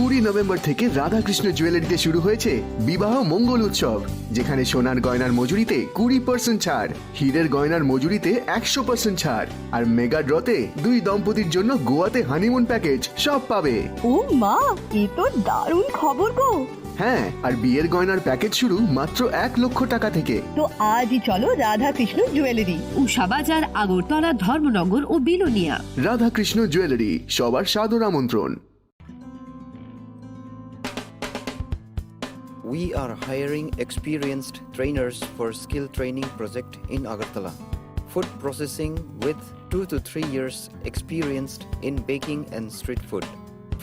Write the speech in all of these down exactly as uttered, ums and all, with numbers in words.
কুড়ি নভেম্বর থেকে রাধাকৃষ্ণ জুয়েলারিতে শুরু হয়েছে বিবাহ মঙ্গল উৎসব, যেখানে সোনার গয়নার মজুরিতে কুড়ি পার্সেন্ট ছাড়, হীরের গয়নার মজুরিতে একশো পার্সেন্ট ছাড়, আর মেগা ড্রতে দুই দম্পতির জন্য গোয়াতে হানিমুন প্যাকেজ, সব পাবে। ও মা, এ তো দারুণ খবর গো। হ্যাঁ, আর বিয়ের গয়নার প্যাকেজ শুরু মাত্র এক লক্ষ টাকা থেকে। তো আজই চলো রাধাকৃষ্ণ জুয়েলারি, উষা বাজার, আগরতলা, ধর্মনগর ও বিলোনিয়া। রাধাকৃষ্ণ জুয়েলারি, সবার সাদর আমন্ত্রণ। We are hiring experienced trainers for skill training project in Agartala. Food processing with two to three years experience in baking and street food.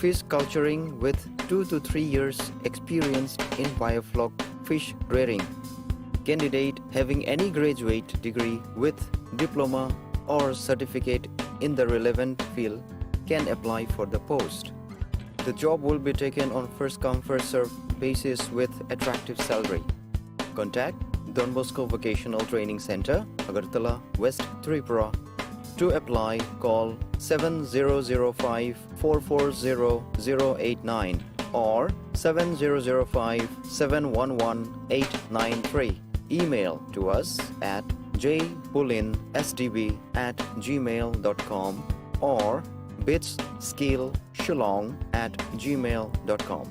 Fish culturing with two to three years experience in biofloc fish rearing. Candidate having any graduate degree with diploma or certificate in the relevant field can apply for the post. The job will be taken on first come, first serve basis with attractive salary. Contact Don Bosco Vocational Training Center, Agartala, West Tripura. To apply, call seven zero zero five four four zero zero eight nine or seven zero zero five seven one one eight nine three. Email to us at j pulin s d b at gmail dot com or bits skill shillong at gmail dot com.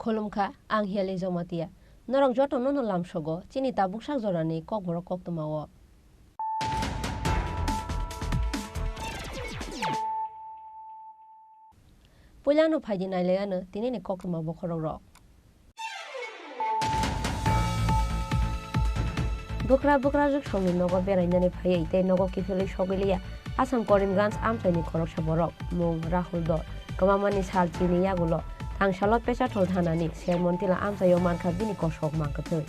Khulumkha, ang Hiali Jomatia. Norok joto nono lamsogo chini tabuk sak jorani kokborok koktwmao. Puilano phaidi nailaiano tinini koktwma bokhorokrok. Bwkra bwkrajwk songni nogo berainani phaiwi tei nogo kiphilwi sogwi liya Assam Karimganj amchaini khoroksa borok, mung Rahul Dor. Kwmamani sal chini yagulo thangsalo Pecharthal thanani Sermontila amchaio mankha bini kosok mangkwthwi.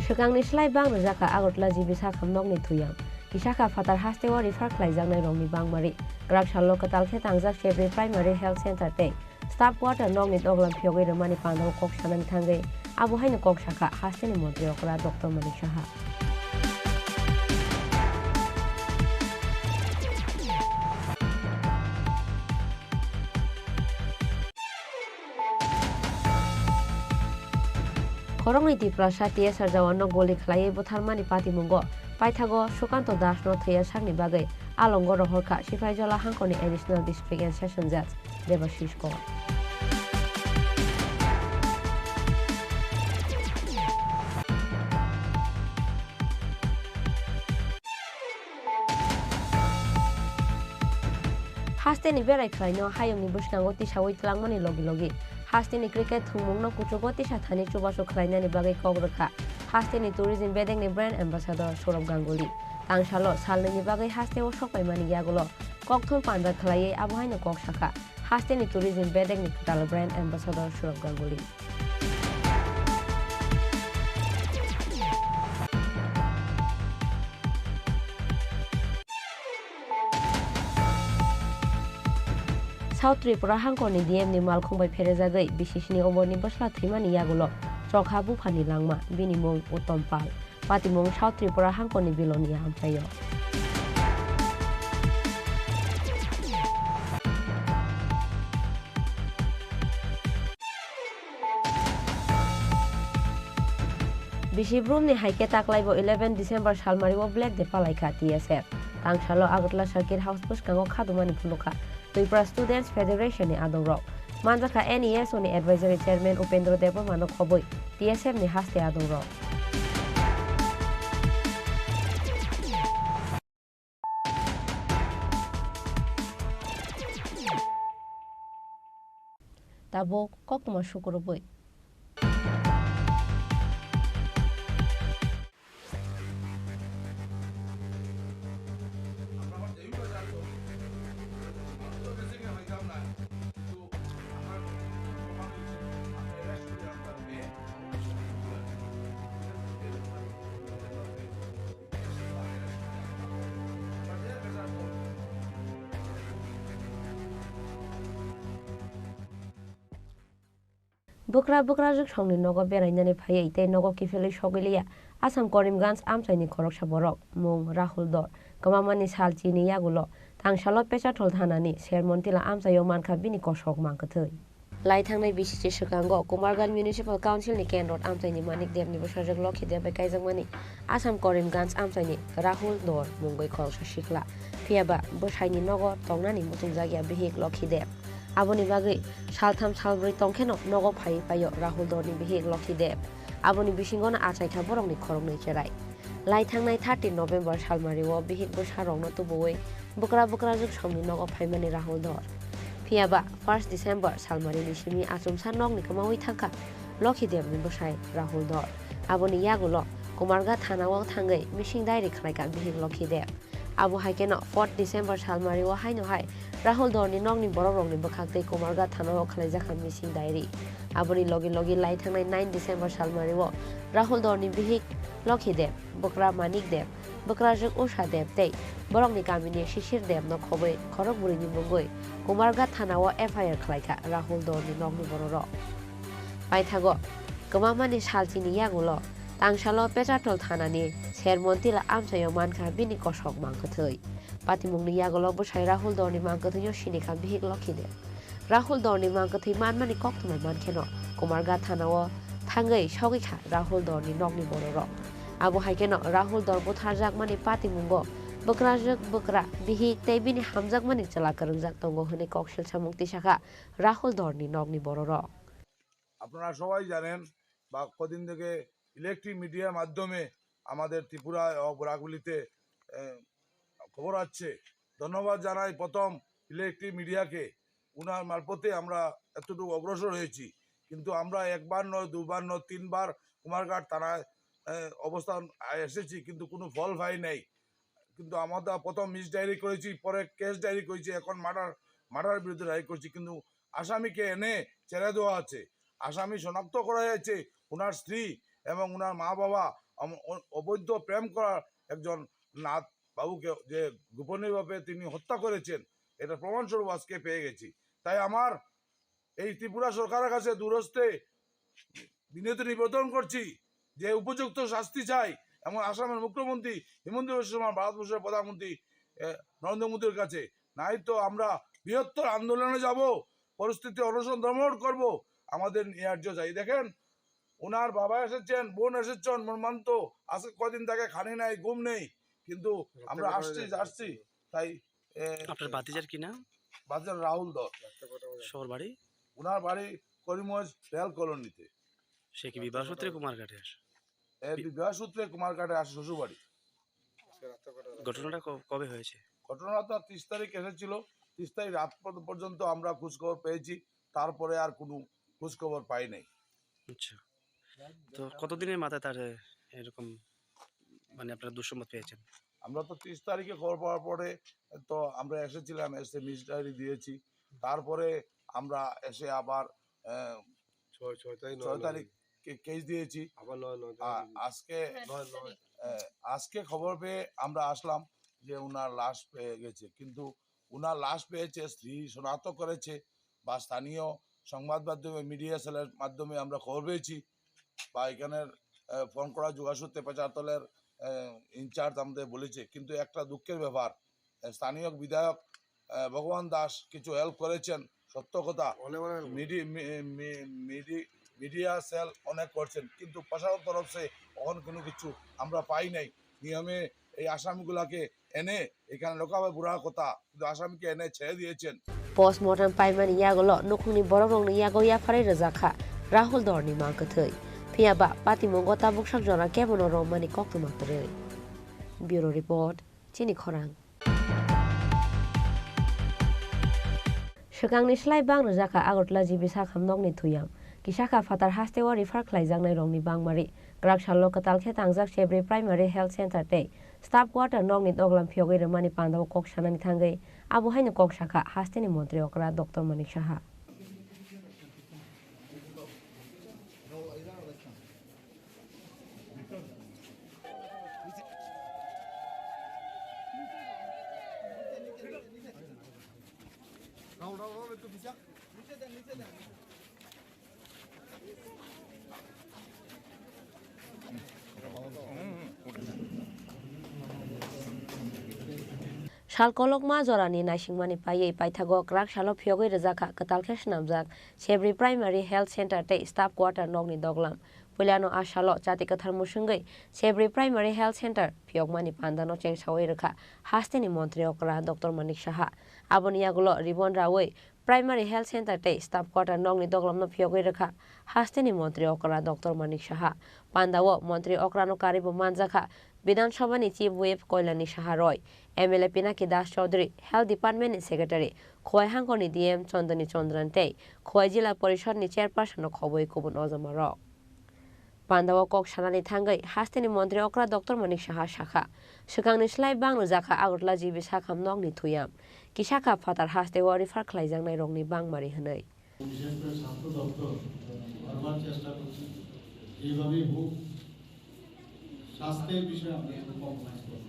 Swkangni slai bang rwjakha Agartala G B sakham nokni thuyang. Kisa kha phatar hasteo refer khlaijaknai rokni bangmari. Kwrak salo kwtal khe tangjak Chebri Primary Health Center tei staff quarter nokni doglam phiyogwi rwmani pandao kok sanani thangwi abo haino kok sakha hasteni montri okra Doctor Manik Saha. Khoroknwi Tiprasa T S R jawanno goli khlaiwi butharmani patimungo paithago Sukanto Dasno thwiya sakni bagwi alongo rohorkha Siphaijala hangkoni Additional District and Session Judge Debashish Kor. Hasteni berai khlaino hayungni bwskango tisaui twlangmani logi logi hasteni cricket thwngmungno kuchugo tisa thani chubachu khlainani bagwi kok rwkha hasteni tourism bedekni brand ambassador Sourav Ganguly. Tangsalo salnwini bagwi hasteo sokpaimani yagulo kokthum panda khlaiwi abo haino kok sakha hasteni tourism bedekni kwtal brand ambassador Sourav Ganguly. South Tripura hangkorni D M ni malkhung bai pherejagwi bisisni oborni bwsla thwimani yagulo chokha buphani langma, bini mung Uttom Pal. Patimung South Tripura hangkorni Bilonia amchaio. Bisi brumni hai khe taklaibo eleven December salmario Black Day palaikha T S F. Tangsalo Agartala Circuit House bwskango khadumani phunukha Tripura Students Federation ni adongrok. Manjakha N E S O ni Advisory Chairman Upendra Debbarma no khobwi T S F ni haste adongrok. Tabuk koktwma sukurubwi. Bwkra bwkrajwk songni nogo berainani phaiwi tei nogo kiphilwi sogwi liya Assam Karimganj amchaini khoroksa borok, mung Rahul Dor, kwmamani sal chini yagulo Tangsalo Pecharthal thanani Sermontila amchaio mankha bini kosok mangkwthwi. Lai thangnai bisi se swkango Kumarghat Municipal Council ni Ken Road amchaini Manik Deb ni bwsajwk Lokhi Deb bai kaijakmani Assam Karimganj amchaini Rahul Dor mungwi khoroksa sikla. Phiyaba bwsaini nogo tongnani muchungjakya bihik Lokhi Deb. Aboni bagwi saltham salbrwi tongkheno nogo phaiwi paio Rahul Dorni bihik Lokhi Deb. Aboni bisingono achaikha borokni khoroknwi cherai. Lai thangnai thirty November salmario bihik bwsarokno tubuwi bwkra bwkrajwk songni nogo phaimani Rahul Dor. Phiyaba first December salmarini simi achomsa nokni kwmawi thangkha Lokhi Debni bwsai Rahul Dor. Aboni yagulo Kumarghat thanao thangwi missing diary khlaikha bihik Lokhi Deb. Abo hai kheno fourth December salmario haino hai Rahul Dorni nokni borokrokni bwkhak tei Kumarghat thanao khlaijakha missing diary. Aboni logi logi lai thangnai nine December salmario Rahul Dorni bihik Lokhi Deb, bwkra Manik Deb, bwkrajwk Usha Deb tei borokni kamini Sisir Debno khobwi khorok bwrwini mungwi Kumarghat thanao F I R khlaikha Rahul Dorni nokni bororok. Paithago kwmamani salchini yagulo Tangsalo Pecharthal thanani Sermontila amchaio mankha bini kosok mangkwthwi. Patimungni yagulo bwsai Rahul Dorni mangkwthwino sinikha bihik Lokhi Deb. Rahul Dorni mangkwthwi manmani koktwma mankheno Kumarghat thanao thangwi sogwikha Rahul Dorni nokni bororok. Abo hai kheno Rahul Dor butharjakmani patimungo bwkrajwk bwkra, bihik tei bini hamjakmani chwla kwrwngjak tongo hwnwi kok silsamung tisakha Rahul Dorni nokni bororok. আপনারা সবাই জানেন বা কদিন থেকে ইলেকট্রিক মিডিয়ার মাধ্যমে আমাদের ত্রিপুরা ও বরাকভ্যালিতে, এ, খবর আসছে। ধন্যবাদ জানাই প্রথম ইলেকট্রিক মিডিয়াকে, উনার মারফতে আমরা এতটুকু অগ্রসর হয়েছি। কিন্তু আমরা একবার নয়, দুবার নয়, তিনবার কুমারঘাট থানায়, এ, অবস্থান, আ, এসেছি, কিন্তু কোনো ফল পাই নাই। কিন্তু আমরা প্রথম মিস ডায়েরি করেছি, পরে কেস ডায়েরি করেছি, এখন মার্ডার, মার্ডারের বিরুদ্ধে ডায়েরি করেছি, কিন্তু আসামিকে এনে ছেড়ে দেওয়া হচ্ছে। আসামি শনাক্ত করা হয়েছে, ওনার স্ত্রী এবং ওনার মা বাবা অম-, অ-, অবৈধ প্রেম করার একজন নাথ বাবুকে যে গোপনীয়ভাবে তিনি হত্যা করেছেন, এটা প্রমাণস্বরূপ আজকে পেয়ে গেছি। তাই আমার এই ত্রিপুরা সরকারের কাছে দূরস্থে বিনীত নিবেদন করছি যে উপযুক্ত শাস্তি চাই, এবং আসামের মুখ্যমন্ত্রী হিমন্ত বিশ্ব শর্মা, ভারতবর্ষের প্রধানমন্ত্রী, এ, নরেন্দ্র মোদীর কাছে, নাই তো আমরা বৃহত্তর আন্দোলনে যাব, পরিস্থিতি অনশন ধর্মঘট করব, আমাদের ন্যায্য চাই। দেখেন, ওনার বাবা এসেছেন, বোন এসেছেন, মর্মান্ত, আজকে কদিন তাকে খানি নাই, ঘুম নেই, কিন্তু আমরা আসছি, আসছি, তাই, এ, আপনার ভাতিজার কি নাম? ভাতিজার রাহুল দত্ত। শহর বাড়ি? ওনার বাড়ি করিমগঞ্জ রেল কলোনিতে। সে কি বিবাহ সূত্রে কুমারঘাটে আসে? এ, বি- বিবাহ সূত্রে কুমারঘাটে আসে শ্বশুরবাড়ি। ঘটনাটা ক-, কবে হয়েছে? ঘটনা তো ত্রিশ তারিখ এসেছিল, ত্রিশ তারিখ রাত পর্য-, পর্যন্ত আমরা খোঁজ খবর পেয়েছি, তারপরে আর কোনো খোঁজ খবর পাই নাই। আচ্ছা, তো কতদিনের মাথায় তার, এ, এরকম, মানে, আপনারা দুঃসংবাদ পেয়েছেন? আমরা তো ত্রিশ তারিখে খবর পাওয়ার পরে তো আমরা এসেছিলাম, এসে মিস ডায়েরি দিয়েছি, তারপরে আমরা এসে আবার, আহ, ছয়, ছয় তারিখ, ছয় তারিখ কে-, কেস দিয়েছি। আবার নয়, নয় তারিখ আর দিয়েছি। আজকে, নয়, নয়। আহ, আজকে খবর পেয়ে আমরা আসলাম যে ওনার লাশ পেয়ে গেছে, কিন্তু ওনার লাশ পেয়েছে, স্ত্রী শনাক্ত করেছে বা স্থানীয় সংবাদ মাধ্যমে, মিডিয়া সেলের মাধ্যমে আমরা খবর পেয়েছি বা এখানের, আহ, ফোন করা যোগাযোগ সূত্রে পেচারতলের, আহ, ইনচার্জ আমাদের বলেছে। কিন্তু একটা দুঃখের ব্যাপার, আহ, স্থানীয় বিধায়ক, আহ, ভগবান দাস কিছু হেল্প করেছেন, সত্য কথা। অনেক, অনেক হেল্প। মিডি-, মি-, মি-, মিডি-, মিডিয়া সেল অনেক করছেন, কিন্তু প্রশাসন তরফ সে এখন কোনো কিছু আমরা পাই নাই। নিয়মে এই আসামিগুলাকে এনে এখানে লোকাবে বুড়া কথা, কিন্তু আসামিকে এনে ছেড়ে দিয়েছেন। Postmortem paimani yagulo nukhungni borokrokni yago yapharwi rwjakha Rahul Dorni mang kwthwi. Phiya ba patimungo tabuksak jora kebono romani koktwma kwrwi. Bureau Report, Chini Khorang. Swkangni slai bang rwjakha Agartala G B sakham nokni thuyam. Kisakha phatar hasteo refer khlaijaknai rokni bangmari. Kwrak salo kwtal khe tangjak Chebri Primary Health Center tei Staff Quarter nokni doglam phiyogwi rwmani pandao kok sanani thangwi abo haino kok sakha hasteni montri okra Doctor Manik Saha. Sal kolokma jorani naisingmani paiwi paithago kwrak salo phiyogwi rwjakha kwtal khe swnamjak Chebri Primary Health Center tei Staff Quarter nokni doglam. Puilano a salo chati kwthar musungwi Chebri Primary Health Center phiyokmani pandano chengsawi rwkha hasteni montri okra Doctor Manik Saha. Aboni yagulo ribbon rawi Primary Health Center tei Staff Quarter nokni doglamno phiyogwi rwkha hasteni montri okra Doctor Manik Saha. Pandao montri okrano karwibo manjakha Bidhan Sabhani Chief Whip Koilani Saha Roy, M L A Pinaki Das Chaudhary, Health Department ni Secretary Khowai hangkor ni D M Chandani Chandran tei Khowai Jila Porishod ni Chairperson no khobwi kubun ojomarok. Pandao kok sanani thangwi hasteni montri okra Doctor Manik Saha sakha, swkangni slai bang rwjakha Agartala G B sakham nokni thuyam, kisakha phatar hasteo refer khlaijaknai rokni bangmari hwnwi. বিশেষ করে স্বাস্থ্য দপ্তর বারবার চেষ্টা করছে, যেভাবেই হোক স্বাস্থ্যের বিষয়ে আমরা একটু কম্প্রোমাইজ করব।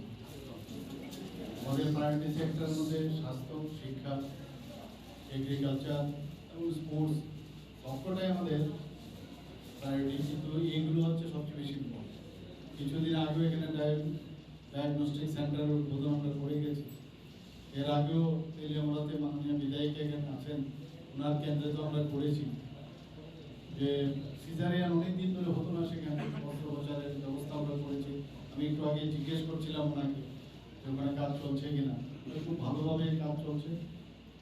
আমাদের প্রায়োরিটি সেক্টর মধ্যে স্বাস্থ্য, শিক্ষা, এগ্রিকালচার এবং স্পোর্টস সবকটাই আমাদের প্রায়োরিটি, কিন্তু এইগুলো হচ্ছে সবচেয়ে বেশি ইম্পর্টেন্ট। কিছুদিন আগেও এখানে ডায়াগ-, ডায়াগনস্টিক সেন্টারের উদ্বোধন আমরা করে গেছি। এর আগেও তেলিয়ামুড়াতে মাননীয় বিধায়িকা এখানে আছেন, ওনার কেন্দ্রে তো আমরা করেছি যে সিজারিয়ান অনেক দিন ধরে হতো না, সেখানে অস্ত্রোপচারের ব্যবস্থা আমরা করেছি। আমি একটু আগে জিজ্ঞেস করছিলাম ওনাকে যে ওখানে কাজ চলছে কিনা, তো খুব ভালোভাবে কাজ চলছে।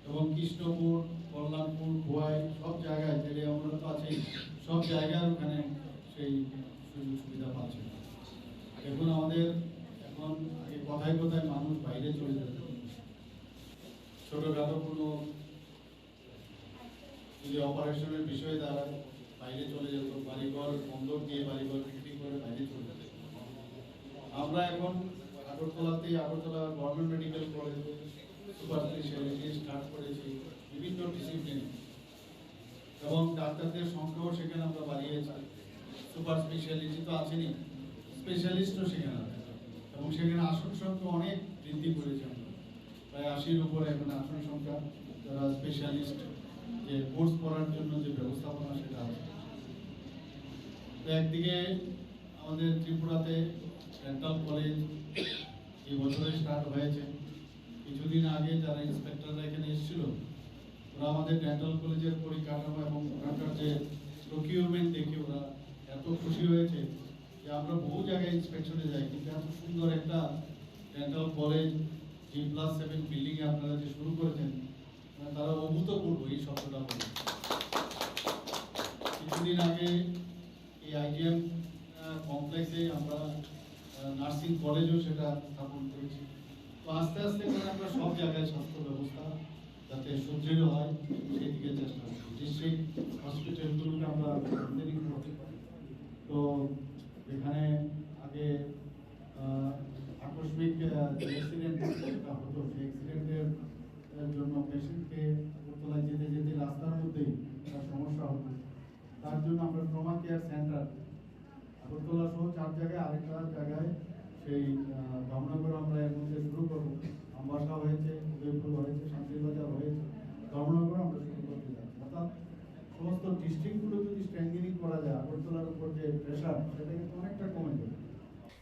এবং কৃষ্ণপুর, কল্যাণপুর, খোয়াই সব জায়গায়, তেলিয়ামুড়া তো আছেই, সব জায়গায় ওখানে সেই সুযোগ সুবিধা পাচ্ছে। দেখুন, আমাদের এখন আগে কথায় কথায় মানুষ বাইরে চলে যেত, ছোটোখাটো কোনো যদি অপারেশনের বিষয়ে দাঁড়ায়, বাইরে চলে যেত, বাড়িঘর বন্দর দিয়ে বাড়িঘর বিক্রি করে বাইরে চলে যেত। আমরা এখন আগরতলাতেই, আগরতলা গভর্নমেন্ট মেডিকেল কলেজে সুপার স্পেশালিটি স্টার্ট করেছি বিভিন্ন ডিসিপ্লিনে, এবং ডাক্তারদের সংখ্যাও সেখানে আমরা বাড়িয়েছি। সুপার স্পেশালিটি তো আছেনই, স্পেশালিস্টও সেখানে আছে, এবং সেখানে আসন সংখ্যা অনেক বৃদ্ধি করেছি আমরা। প্রায় আশির উপরে এখন আসন সংখ্যা, যারা স্পেশালিস্ট যে কোর্স করার জন্য যে ব্যবস্থাপনা সেটা আছে। তো একদিকে আমাদের ত্রিপুরাতে ডেন্টাল কলেজ এই বছরে স্টার্ট হয়েছে। কিছুদিন আগে যারা ইন্সপেক্টররা এখানে এসেছিল, ওরা আমাদের ডেন্টাল কলেজের পরিকাঠামো এবং ওখানকার যে প্রকিউরমেন্ট দেখে ওরা এত খুশি হয়েছে যে আমরা বহু জায়গায় ইন্সপেকশনে যাই, কিন্তু এত সুন্দর একটা dental college, G plus seven বিল্ডিংয়ে আপনারা যে শুরু করেছেন, মানে, তারা অভূতপূর্ব এই শব্দটা বলে। কিছুদিন আগে এই আইজিএম, আহ, কমপ্লেক্সে আমরা, আহ, নার্সিং কলেজও সেটা স্থাপন করেছি। তো আস্তে আস্তে করে আমরা সব জায়গায় স্বাস্থ্য ব্যবস্থা যাতে সুদৃঢ় হয়, সেই দিকে চেষ্টা করছি। ডিস্ট্রিক্ট হসপিটালগুলোকে আমরা স্ট্রেংথেনিং করতে পারি। তো এখানে আগে, আহ, আকস্মিক, আহ, যে অ্যাক্সিডেন্ট যেটা হতো, সেই অ্যাক্সিডেন্টের, আহ, জন্য পেশেন্টকে আগরতলায় যেতে যেতে রাস্তার মধ্যেই তার সমস্যা হতো। তার জন্য আমরা ট্রমা কেয়ার সেন্টার আগরতলা সহ চার জায়গায়, আরেকটা জায়গায় সেই, আহ, ধর্মনগর আমরা এর মধ্যে শুরু করবো। আমবাসা হয়েছে, উদয়পুর হয়েছে, শান্তিবাজার হয়েছে, ধর্মনগর আমরা শুরু করতে যাচ্ছি। অর্থাৎ সমস্ত ডিস্ট্রিক্টগুলো যদি স্ট্রেংথেনিং করা যায়, আগরতলার উপর যে প্রেশার, সেটা কিন্তু অনেকটা কমে যাবে।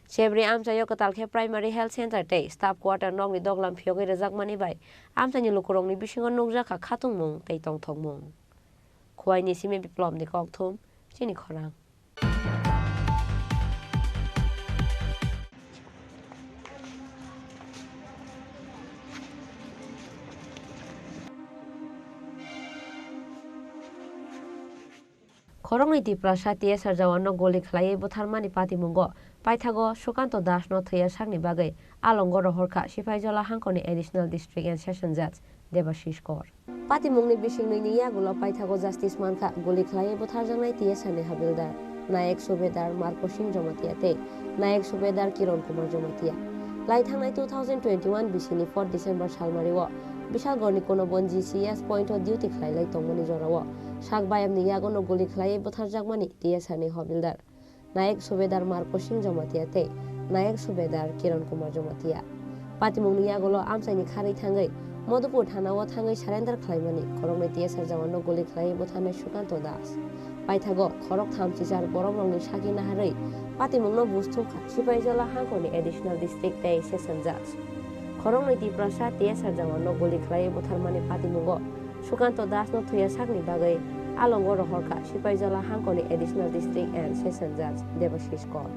Chebri amchaio kwtal khe Primary Health Center tei Staff Quarter nokni doglam phiyogwi rwjakmani bai amchaini lukurokni bisingo nukjakha khatungmung tei tongthokmung. Khuaini simi Biplobni kokthum, Chini Khorang. Khoroknwi Tiprasa T S R jawanno guli khlaiwi butharmani patimungo paithago Sukanto Dasno thwiya sakni bagwi alongo rohorkha Sipaijola hangkoni Additional District and Session Judge Debashish Kor. Patimungni bisingni yagulo paithago justice mankha guli khlaiwi butharjaknai T S R ni habildar Nayek Subedar Marko Singh Jamatia tei Nayek Subedar Kiron Kumar Jamatia. Lai thangnai two thousand twenty-one bisini four December salmario Bishalgorni Kunabon G C S point o duty khlailai tongmani jorao sak bayamni yagono guli khlaiwi butharjakmani T S R ni habildar Nayek Subedar Marko Singh Jamatia tei Nayek Subedar Kiron Kumar Jamatia. Patimungni yagulo amchaini kharwi thangwi Madhupur thanao thangwi surrender khlaimani khoroknwi T S R jawanno guli khlaiwi butharnai Sukanto Das. Paithago khorok thamchichar borokrokni saki naharwi patimungno buj thumkha Sipaijola hangkoni Additional District tei Session Judge. Khoroknwi Tiprasa T S R jawanno guli khlaiwi butharmani patimungo Sukanto Dasno thwiya sakni bagwi alongo rohorkha Sipaijola hangkoni Additional District and Session Judge Debashish Kor.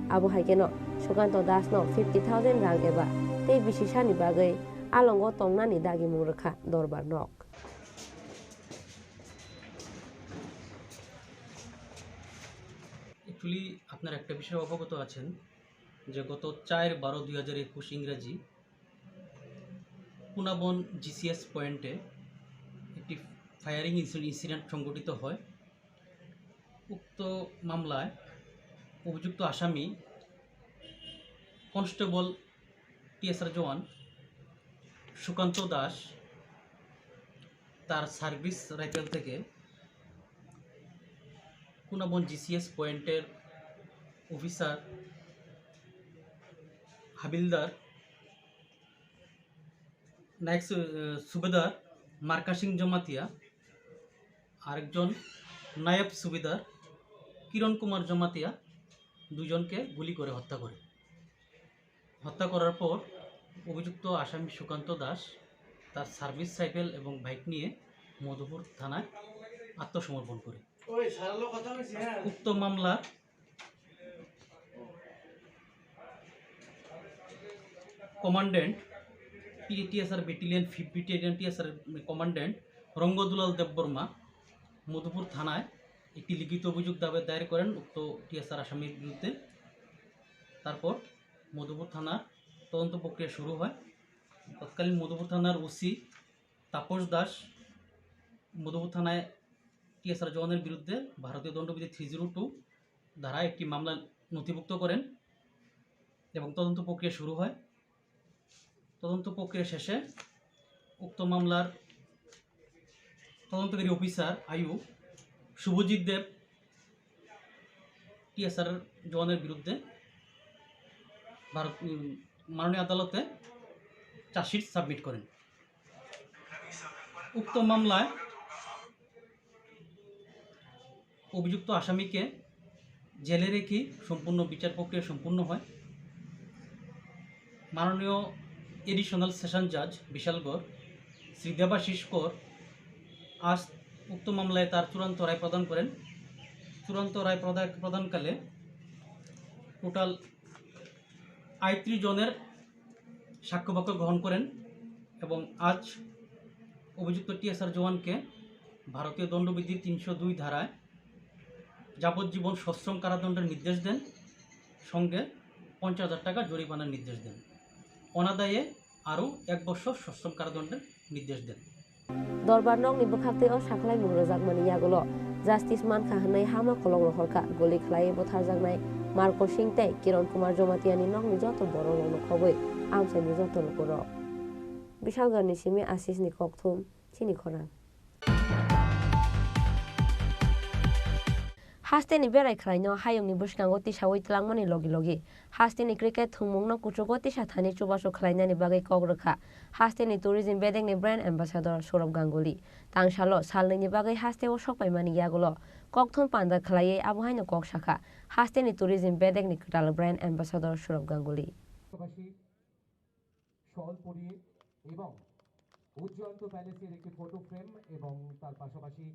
Abo hai kheno Sukanto Dasno fifty thousand rang eba tei bisi sani bagwi alongo tongnani dagimung rwkha Dorbar Nok. Actually আপনারা একটা বিষয়ে অবগত আছেন যে গত চার বারো দুই হাজার একুশ ইংরাজি পুনাবন জিসিএস পয়েন্টে একটি ফায়ারিং ইনসিডেন্ট সংঘটিত হয়। উক্ত মামলায় অভিযুক্ত আসামি কনস্টেবল টিএসআর জওয়ান সুকান্ত দাস তার সার্ভিস রাইফেল থেকে কুনাবন জিসিএস পয়েন্টের অফিসার হাবিলদার নায়ক সু- সুবেদার মার্কা সিং জমাতিয়া, আরেকজন নায়ব সুবেদার কিরণ কুমার জমাতিয়া দুজনকে গুলি করে হত্যা করে। হত্যা করার পর অভিযুক্ত আসামি সুকান্ত দাস তার সার্ভিস সাইকেল এবং বাইক নিয়ে মধুপুর থানায় আত্মসমর্পণ করে। উক্ত মামলার commandant TSR battalion fifth battalion TSR commandant রঙ্গদুলাল দেববর্মা মধুপুর থানায় একটি লিখিত অভিযোগ দাবে দায়ের করেন উক্ত টিএসআর আসামির বিরুদ্ধে। তারপর মধুপুর থানার তদন্ত প্রক্রিয়া শুরু হয়। তৎকালীন মধুপুর থানার ওসি তাপস দাস মধুপুর থানায় টিএসআর জওয়ানের বিরুদ্ধে ভারতীয় দণ্ডবিধি থ্রি জিরো টু ধারায় একটি মামলা নথিভুক্ত করেন এবং তদন্ত প্রক্রিয়া শুরু হয়। তদন্ত প্রক্রিয়া শেষে উক্ত মামলার তদন্তকারী অফিসার আয়ু শুভজিৎ দেব টিএসআর জওয়ানের বিরুদ্ধে ভারত উম, মাননীয় আদালতে চার্জশিট সাবমিট করেন। উক্ত মামলায় অভিযুক্ত আসামিকে জেলে রেখে সম্পূর্ণ বিচার প্রক্রিয়া সম্পূর্ণ হয়। মাননীয় এডিশনাল সেশন জাজ বিশালগড় শ্রী দেবাশিস কর আজ উক্ত মামলায় তার চূড়ান্ত রায় প্রদান করেন। চূড়ান্ত রায় প্রদা- প্রদানকালে টোটাল আটত্রিশ জনের সাক্ষ্যবাক্য গ্রহণ করেন এবং আজ অভিযুক্ত টিএসআর জওয়ানকে ভারতীয় দণ্ডবিধি তিনশো দুই ধারায় যাবজ্জীবন সশ্রম কারাদণ্ডের নির্দেশ দেন, সঙ্গে পঞ্চাশ হাজার টাকা জরিমানার নির্দেশ দেন। অনাদায়ে আরও এক বছর সশ্রম কারাদণ্ডের নির্দেশ দেন। Dorbar nokni bwkhaktwi o sakhlaimung rwjakmani yagulo justice mankha hwnwi hama kolok rohorkha guli khlaiwi butharjaknai Marko Singh tei Kiron Kumar Jomatiani nokni joto borok rokno khobwi amchaini joto lukurok. Bishalgarni simi Asisni kokthum chini khorang. Hasteni berai khwlaino hayungni bwskango tisaui twlangmani logi logi hasteni cricket thwngmungno kuchugo tisa thani chubachu khwlainani bagwi kok rwkha hasteni tourism bedekni brand ambassador Sourabh Ganguly. Tangsalo salnwini bagwi hasteo sokpaimani yagulo kokthum panda khwlaiwi abohaino kok sakha hasteni tourism bedekni kwtal brand ambassador Sourabh Ganguly. পাশাপাশি শল পরিয়ে এবং উজ্জয়ন্ত প্যালেসের একটি photo frame এবং তার পাশাপাশি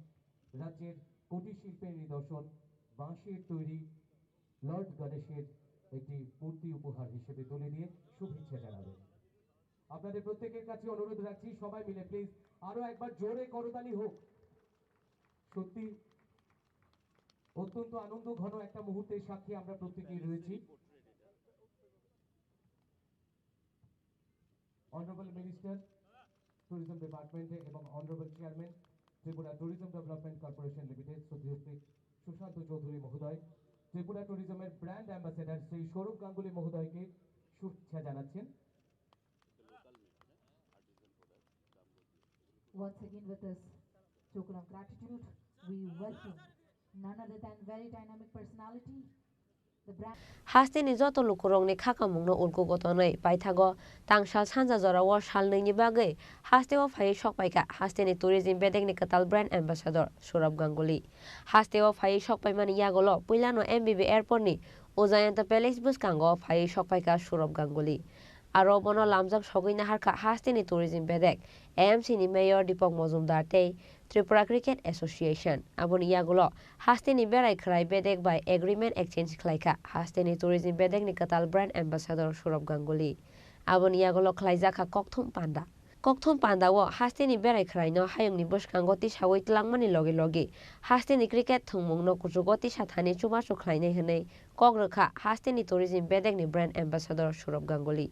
রাজ্যের কুটির শিল্পের নিদর্শন বাঁশের তৈরি লর্ড গণেশের একটি মূর্তি উপহার হিসেবে তুলে দিয়ে শুভেচ্ছা জানাবেন। আপনাদের প্রত্যেকের কাছে অনুরোধ রাখছি, সবাই মিলে প্লিজ আরো একবার জোরে করতালি হোক। সত্যি অত্যন্ত আনন্দ ঘন একটা মুহূর্তের সাক্ষী আমরা প্রত্যেকেই রয়েছি। অনারেবল মিনিস্টার, ট্যুরিজম ডিপার্টমেন্টে এবং honourable chairman, Tripura tourism development corporation limited, শ্রদ্ধেয় শ্রী সুশান্ত চৌধুরী মহোদয়, ত্রিপুরা ট্যুরিজমের ব্র্যান্ড অ্যাম্বাসেডার শ্রী স্বরূপ গাঙ্গুলি মহোদয়কে শুভেচ্ছা জানাচ্ছেন। Once again, with this token of gratitude, we welcome none other than very dynamic personality, the brand. Hasteni joto lukurokni khakamungno ulkugo tonwi paithago tangsal sanja jorao salnwini bagwi hasteo phaiwi sokpaikha hasteni tourism bedekni kwtal brand ambassador Saurabh Ganguly. Hasteo phaiwi sokpaimani yagulo puilano M B B airportni Ujayanta Palace bwskango phaiwi sokpaikha Saurabh Ganguly. Aro bono lamjak sogwi naharkha hasteni tourism bedek, A M C ni mayor Deepak Majumdar tei Tripura Cricket Association. Aboni yagulo hasteni berai khwrai bedek bai agreement exchange khlaikha hasteni tourism bedekni kwtal brand ambassador Saurabh Ganguly. Aboni yagulo khlaijakha kokthum panda. Kokthum pandao hasteni berai khwraino hayungni bwskango tisawi tlangmani logi logi hasteni cricket thwngmungno kuchugo tisa thani chubachu khlainai hwnwi kok rwkha hasteni tourism bedekni brand ambassador Saurabh Ganguly.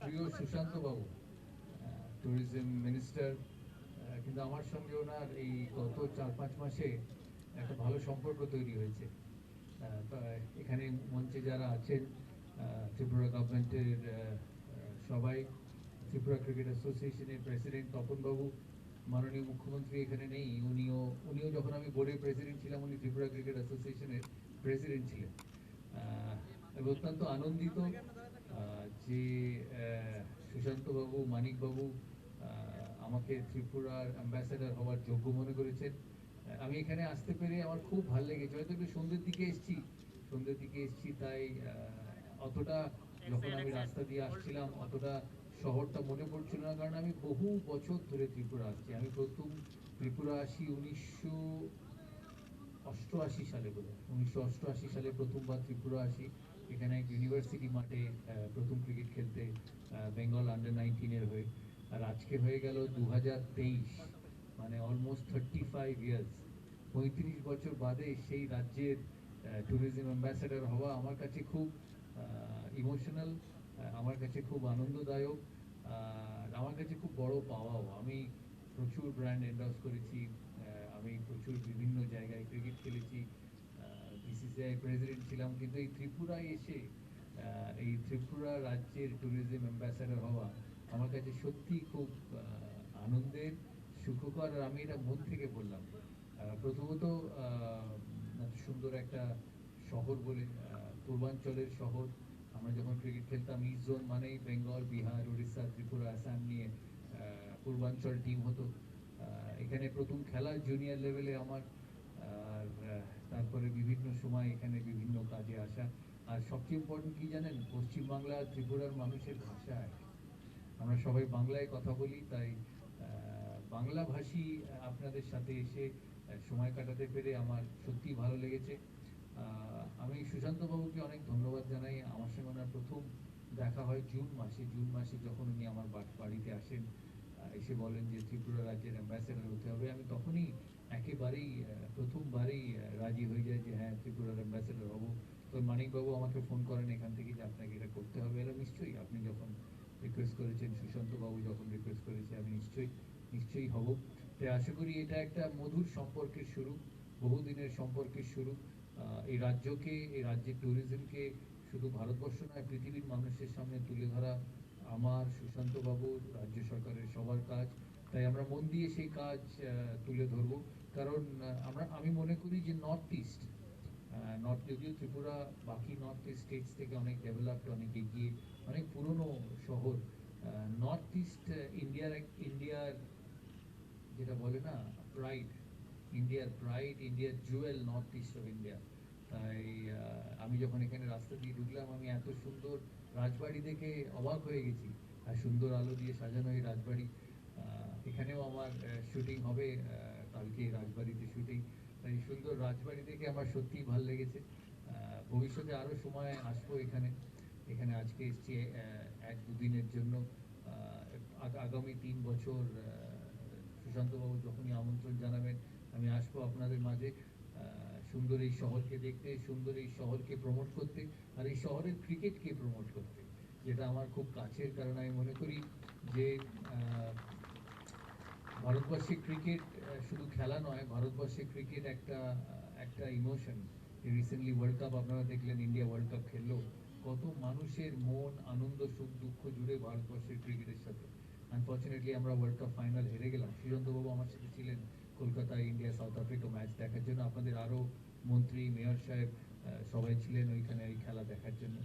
প্রিয় সুশান্ত বাবু, আহ, tourism minister, আহ, কিন্তু আমার সঙ্গে ওনার এই গত চার পাঁচ মাসে একটা ভালো সম্পর্ক তৈরি হয়েছে। আহ, তা এখানে মঞ্চে যারা আছেন, আহ, ত্রিপুরা গভর্নমেন্টের, আহ, আহ, সবাই, ত্রিপুরা ক্রিকেট অ্যাসোসিয়েশনের প্রেসিডেন্ট তপন বাবু, মাননীয় মুখ্যমন্ত্রী এখানে নেই, উনিও, উনিও যখন আমি বোর্ডের প্রেসিডেন্ট ছিলাম, উনি ত্রিপুরা ক্রিকেট অ্যাসোসিয়েশনের প্রেসিডেন্ট ছিলেন। আহ, আমি অত্যন্ত আনন্দিত, আহ, যে, আহ, সুশান্ত বাবু, মানিক বাবু, আহ, আমাকে ত্রিপুরার অ্যাম্বাসেডর হওয়ার যোগ্য মনে করেছেন। আহ, আমি এখানে আসতে পেরে আমার খুব ভালো লেগেছে। হয়তো একটু সন্ধ্যের দিকে এসছি, সন্ধ্যের দিকে এসছি, তাই, আহ, অতটা, যখন আমি রাস্তা দিয়ে আসছিলাম, অতটা শহরটা মনে পড়ছিল না, কারণ আমি বহু বছর ধরে ত্রিপুরা আসছি। আমি প্রথম ত্রিপুরা আসি উনিশশো অষ্টআশি সালে বোধহয়, উনিশশো অষ্টআশি সালে প্রথমবার ত্রিপুরা আসি। এখানে এক ইউনিভার্সিটি মাঠে, আহ, প্রথম ক্রিকেট খেলতে, আহ, বেঙ্গল আন্ডার নাইনটিনের হয়ে। আর আজকে হয়ে গেল দু হাজার তেইশ, মানে অলমোস্ট থার্টি ফাইভ ইয়ার্স, পঁয়ত্রিশ বছর বাদে সেই রাজ্যের, আহ, ট্যুরিজম অ্যাম্বাসেডর হওয়া আমার কাছে খুব, আহ, ইমোশনাল, আহ, আমার কাছে খুব আনন্দদায়ক, আর আমার কাছে খুব বড় পাওয়াও। আমি প্রচুর ব্র্যান্ড এন্ডোর্স করেছি, আহ, আমি প্রচুর বিভিন্ন জায়গায় ক্রিকেট খেলেছি, আহ, বিসিসিআই প্রেসিডেন্ট ছিলাম, কিন্তু এই ত্রিপুরায় এসে, আহ, এই ত্রিপুরা রাজ্যের ট্যুরিজম অ্যাম্বাসেডর হওয়া আমার কাছে সত্যিই খুব, আহ, আনন্দের, সুখকর, আর আমি এটা মন থেকে বললাম। আহ, প্রথমত, আহ, এত সুন্দর একটা শহর বলে, আহ, পূর্বাঞ্চলের শহর। আমরা যখন ক্রিকেট খেলতাম, ইস্ট জোন মানেই বেঙ্গল, বিহার, উড়িষ্যা, ত্রিপুরা, আসাম নিয়ে, আহ, পূর্বাঞ্চল টিম হতো। আহ, এখানে প্রথম খেলা জুনিয়র লেভেলে আমার, আর, আহ, তারপরে বিভিন্ন সময় এখানে বিভিন্ন কাজে আসা। আর সবচেয়ে ইম্পর্টেন্ট কি জানেন, পশ্চিমবাংলা আর ত্রিপুরার মানুষের ভাষা এক। আমরা সবাই বাংলায় কথা বলি, তাই, আহ, বাংলাভাষী আপনাদের সাথে এসে, আহ, সময় কাটাতে পেরে আমার সত্যিই ভালো লেগেছে। আহ, আমি সুশান্ত বাবুকে অনেক ধন্যবাদ জানাই। আমার সঙ্গে ওনার প্রথম দেখা হয় জুন মাসে। জুন মাসে যখন উনি আমার বা-, বাড়িতে আসেন, আহ, এসে বলেন যে ত্রিপুরা রাজ্যের অ্যাম্বাসেডর হতে হবে। আমি তখনই একেবারেই, আহ, প্রথমবারেই, আহ, রাজি হয়ে যাই যে হ্যাঁ, ত্রিপুরার অ্যাম্বাসেডর হব। তো মানিকবাবু আমাকে ফোন করেন এখান থেকে যে আপনাকে এটা করতে হবে। এরা নিশ্চয়ই, আপনি যখন রিকোয়েস্ট করেছেন, সুশান্ত বাবু যখন রিকোয়েস্ট করেছে, আমি নিশ্চয়ই, নিশ্চয়ই হব। তাই আশা করি এটা একটা মধুর সম্পর্কের শুরু, বহুদিনের সম্পর্কের শুরু। আহ, এই রাজ্যকে, এই রাজ্যের ট্যুরিজমকে শুধু ভারতবর্ষ নয়, পৃথিবীর মানুষের সামনে তুলে ধরা আমার, সুশান্ত বাবুর, রাজ্য সরকারের সবার কাজ। তাই আমরা মন দিয়ে সেই কাজ, আহ, তুলে ধরবো। কারণ, আহ, আমরা, আমি মনে করি যে নর্থ ইস্ট, আহ, নর্থ, যদিও ত্রিপুরা বাকি নর্থ ইস্ট স্টেটস থেকে অনেক ডেভেলপড, অনেক এগিয়ে, অনেক পুরনো শহর, আহ, নর্থ ইস্ট, আহ, ইন্ডিয়ার এক, ইন্ডিয়ার যেটা বলে না, প্রাইড, ইন্ডিয়ার প্রাইড, ইন্ডিয়ার Jewel, north east of India. তাই, আহ, আমি যখন এখানে রাস্তা দিয়ে ঢুকলাম, আমি এত সুন্দর রাজবাড়ি দেখে অবাক হয়ে গেছি। আর সুন্দর আলো দিয়ে সাজানো এই রাজবাড়ি। আহ, এখানেও আমার, আহ, শুটিং হবে, আহ, কালকে রাজবাড়িতে শুটিং। তাই সুন্দর রাজবাড়ি দেখে আমার সত্যিই ভালো লেগেছে। আহ, ভবিষ্যতে আরও সময় আসবো এখানে। এখানে আজকে এসছি, আহ, এক দুদিনের জন্য। আহ, আগ-, আগামী তিন বছর, আহ, সুশান্তবাবু যখনই আমন্ত্রণ জানাবেন, আমি আসবো আপনাদের মাঝে। আহ, সুন্দর এই শহরকে দেখতে, সুন্দর এই শহরকে প্রমোট করতে, আর এই শহরের ক্রিকেটকে প্রমোট করতে, যেটা আমার খুব কাছের। কারণ আমি মনে করি যে, আহ, ভারতবর্ষে ক্রিকেট, আহ, শুধু খেলা নয়, ভারতবর্ষে ক্রিকেট একটা, আহ, একটা ইমোশন। রিসেন্টলি ওয়ার্ল্ড কাপ আপনারা দেখলেন, ইন্ডিয়া ওয়ার্ল্ড কাপ খেললো, কত মানুষের মন, আনন্দ, সুখ, দুঃখ জুড়ে ভারতবর্ষের ক্রিকেটের সাথে। আনফর্চুনেটলি আমরা ওয়ার্ল্ড কাপ ফাইনাল হেরে গেলাম। সুশান্ত বাবু আমার সাথে ছিলেন কলকাতায় ইন্ডিয়া সাউথ আফ্রিকা ম্যাচ দেখার জন্য। আপনাদের আরও মন্ত্রী, মেয়র সাহেব, আহ, সবাই ছিলেন ওইখানে ওই খেলা দেখার জন্য।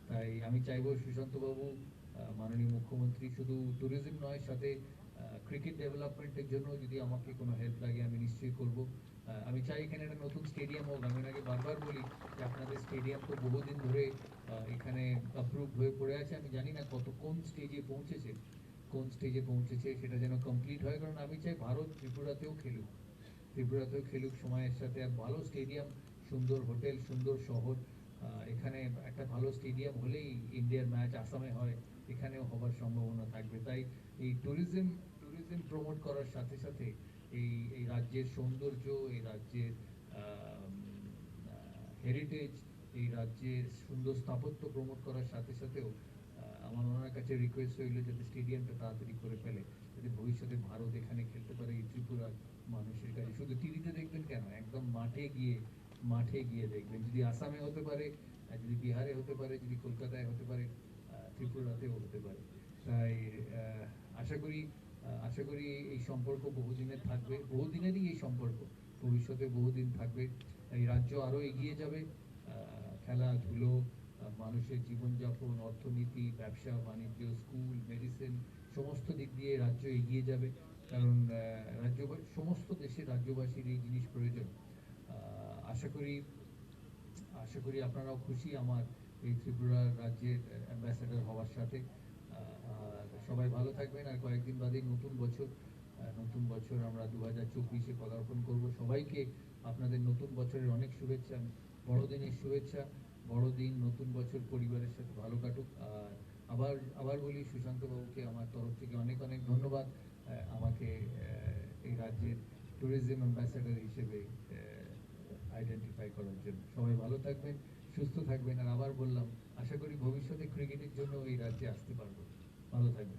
তাই আমি চাইবো সুশান্ত বাবু, আহ, মাননীয় মুখ্যমন্ত্রী শুধু ট্যুরিজম নয়, সাথে, আহ, ক্রিকেট ডেভেলপমেন্টের জন্য যদি আমাকে কোনো হেল্প লাগে, আমি নিশ্চয়ই করব। আহ, আমি চাই এখানে একটা নতুন স্টেডিয়াম হোক। আমি ওনাকে বারবার বলি যে আপনাদের স্টেডিয়াম তো বহুদিন ধরে, আহ, এখানে অ্যাপ্রুভড হয়ে পড়ে আছে। আমি জানি না কত, কোন স্টেজে পৌঁছেছে, কোন স্টেজে পৌঁছেছে, সেটা যেন কমপ্লিট হয়। কারণ আমি চাই ভারত ত্রিপুরাতেও খেলুক, ত্রিপুরাতেও খেলুক সময়ের সাথে। আর ভালো স্টেডিয়াম, সুন্দর হোটেল, সুন্দর শহর। আহ, এখানে একটা ভালো স্টেডিয়াম হলেই ইন্ডিয়ার ম্যাচ আসামে হয়, এখানেও হবার সম্ভাবনা থাকবে। তাই এই ট্যুরিজম, ট্যুরিজম প্রমোট করার সাথে সাথে এই, এই রাজ্যের সৌন্দর্য, এই রাজ্যের, আহ, উম, আহ, হেরিটেজ, এই রাজ্যের সুন্দর স্থাপত্য প্রমোট করার সাথে সাথেও, আহ, আমার ওনার কাছে রিকোয়েস্ট রইল যাতে স্টেডিয়ামটা তাড়াতাড়ি করে ফেলে, যাতে ভবিষ্যতে ভারত এখানে খেলতে পারে এই ত্রিপুরার মানুষের কাছে। শুধু টিভিতে দেখবেন কেন, একদম মাঠে গিয়ে, মাঠে গিয়ে দেখবেন। যদি আসামে হতে পারে, আর যদি বিহারে হতে পারে, যদি কলকাতায় হতে পারে, আহ, ত্রিপুরাতেও হতে পারে। তাই, আহ, আশা করি, আহ, আশা করি এই সম্পর্ক বহুদিনের থাকবে, বহুদিনেরই এই সম্পর্ক, ভবিষ্যতে বহুদিন থাকবে। এই রাজ্য আরও এগিয়ে যাবে। আহ, খেলাধুলো, আহ, মানুষের জীবনযাপন, অর্থনীতি, ব্যবসা বাণিজ্য, স্কুল, মেডিসিন, সমস্ত দিক দিয়ে রাজ্য এগিয়ে যাবে। কারণ, আহ, রাজ্য, সমস্ত দেশের রাজ্যবাসীর এই জিনিস প্রয়োজন। আহ, আশা করি, আশা করি আপনারাও খুশি আমার এই ত্রিপুরা রাজ্যের অ্যাম্বাসেডর হওয়ার সাথে। আহ, আর সবাই ভালো থাকবেন। আর কয়েকদিন বাদেই নতুন বছর, আহ, নতুন বছর আমরা দু হাজার চব্বিশে পদার্পণ করব। সবাইকে আপনাদের নতুন বছরের অনেক শুভেচ্ছা, বড়দিনের শুভেচ্ছা। বড়দিন, নতুন বছর পরিবারের সাথে ভালো কাটুক। আর আবার, আবার বলি, সুশান্ত বাবুকে আমার তরফ থেকে অনেক অনেক ধন্যবাদ, আহ, আমাকে, আহ, এই রাজ্যের ট্যুরিজম অ্যাম্বাসেডর হিসেবে, আহ, আইডেন্টিফাই করার জন্য। সবাই ভালো থাকবেন, সুস্থ থাকবেন। আর আবার বললাম, আশা করি ভবিষ্যতে ক্রিকেটের জন্য এই রাজ্যে আসতে পারবো। ভালো থাকবেন।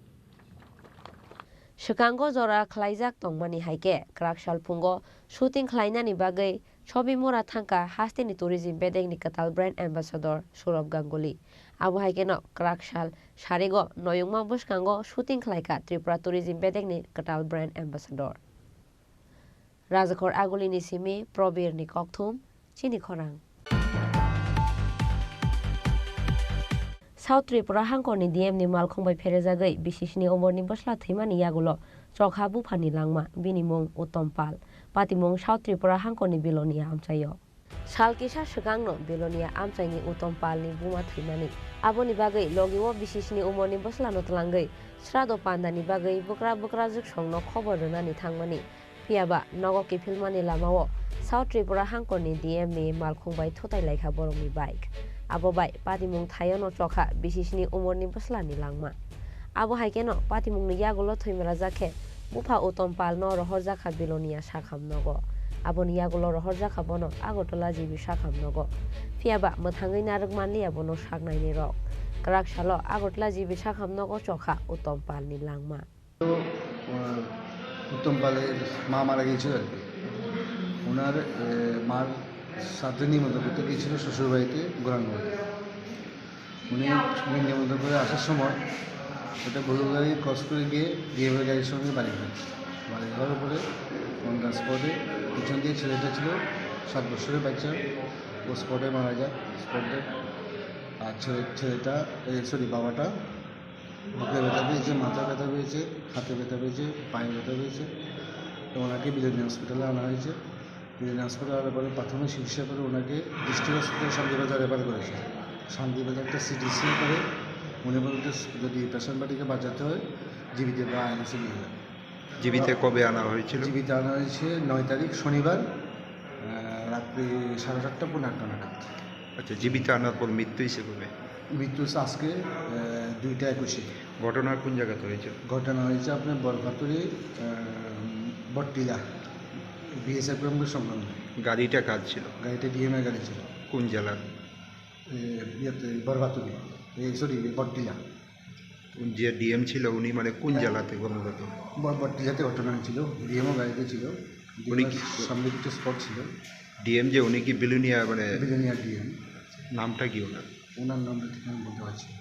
Swkango jora khlaijak tongmani hai khe, kwrak sal phungo shooting khlainani bagwi Sobimura thangkha hasteni tourism bedekni kwtal brand ambassador Sourabh Ganguly. Abo hai kheno kwrak sal sarigo noyungma bwskango shooting khlaikha Tripura tourism bedekni kwtal brand ambassador. Rajakhor Agulini simi Probirni kokthum, chini khorang. South Tripura hangkorni D M ni malkhung bai pherejagwi bisisni umorni bwsla thwimani yagulo chokha buphani langma, bini mung Uttom Pal. Patimung South Tripura hangkorni Belonia amchaio. Sal kisa swkangno Belonia amchaini Uttom Palni buma thwimani. Aboni bagwi logi o bisisni umorni bwslano twlangwi srado pandani bagwi bwkra bwkrajwk songno khobor rwnani thangmani. Phiya ba nogo kiphilmani lamao South Tripura hangkorni D M ni malkhung bai thutai laikha borokni bike. Abo bai patimung thaiono chokha bisisni umorni bwslani langma. Abo hai kheno patimungni yagulo thwimarajak khe bupha Uttom Palno rohorjakha Belonia sakham nogo. Aboni yagulo rohorjakha bono Agartala G B sakham nogo. Phiya ba mwthangwi narwk manliya bono saknaini rok. Kwrak salo Agartala G B sakham nogo chokha Uttom Palni langma. তো, আহ, উত্তম পালের মা মারা গিয়েছিল আর কি। ওনার, আহ, মার শ্রাদ্ধ নিমন্ত্রণ করতে গিয়েছিল শ্বশুরবাড়িতে গোরাঙ্গবাড়িতে। উনি নিমন্ত্রণ করে আসার সময় একটা ভুল গাড়ি ক্রস করে গিয়ে ড্রাইভার গাড়ির সঙ্গে বাড়ি হয়। বাড়ি হওয়ার পরে অন দ্য স্পটে পিছন দিয়ে ছেলেটা ছিল, সাত বছরের বাচ্চা, ও স্পটে মারা যায়, স্পটে। আর ছেলে, ছেলেটা, এ, সরি, বাবাটা বুকে ব্যথা পেয়েছে, মাথায় ব্যথা পেয়েছে, হাতে ব্যথা পেয়েছে, পায়ে ব্যথা পেয়েছে। তো ওনাকে বিলেনিয়া হসপিটালে আনা হয়েছে। বিলেনিয়া হসপিটালে আনার পরে প্রাথমিক চিকিৎসা করে ওনাকে ডিস্ট্রিক্ট হসপিটাল শান্তিবাজার রেফার করেছে। শান্তিবাজার একটা সিটি স্ক্যান করে উনি বলতে যদি পেশেন্ট পার্টিকে বাঁচাতে হয় জীবিত বা আইএলএসে নিয়ে যান। জীবিত কবে আনা হয়েছিল? জীবিত আনা হয়েছে নয় তারিখ শনিবার, আহ, রাত্রি সাড়ে সাতটা পৌনে আটটা নাগাদ। আচ্ছা, জীবিত আনার পর মৃত্যু হয়েছে কবে? মৃত্যু হচ্ছে আজকে, আহ, দুইটা একুশে। ঘটনা কোন জায়গাতে হয়েছে? ঘটনা হয়েছে আপনার বরপাতুরি, আহ, বটটিলা, বিএসএফ ক্যাম্পের সংলগ্ন। গাড়িটা কার ছিল? গাড়িটা ডিএম এর গাড়ি ছিল। কোন জেলার? এ, ইয়েতে, বরবাতুরি। এ, সরি, বটটিলা। কোন যে ডিএম ছিল উনি মানে কোন জেলা থেকে মূলত? ব-, বটটিলাতে ঘটনা হয়েছিল, ডিএমও গাড়িতে ছিল। উনি ডিএম কি সামনে কিছু স্পট ছিল। ডিএম যে উনি কি বিলোনিয়া মানে? বিলোনিয়া ডিএম। নামটা কি ওনার? ওনার নামটা ঠিক আমি বলতে পারছি না।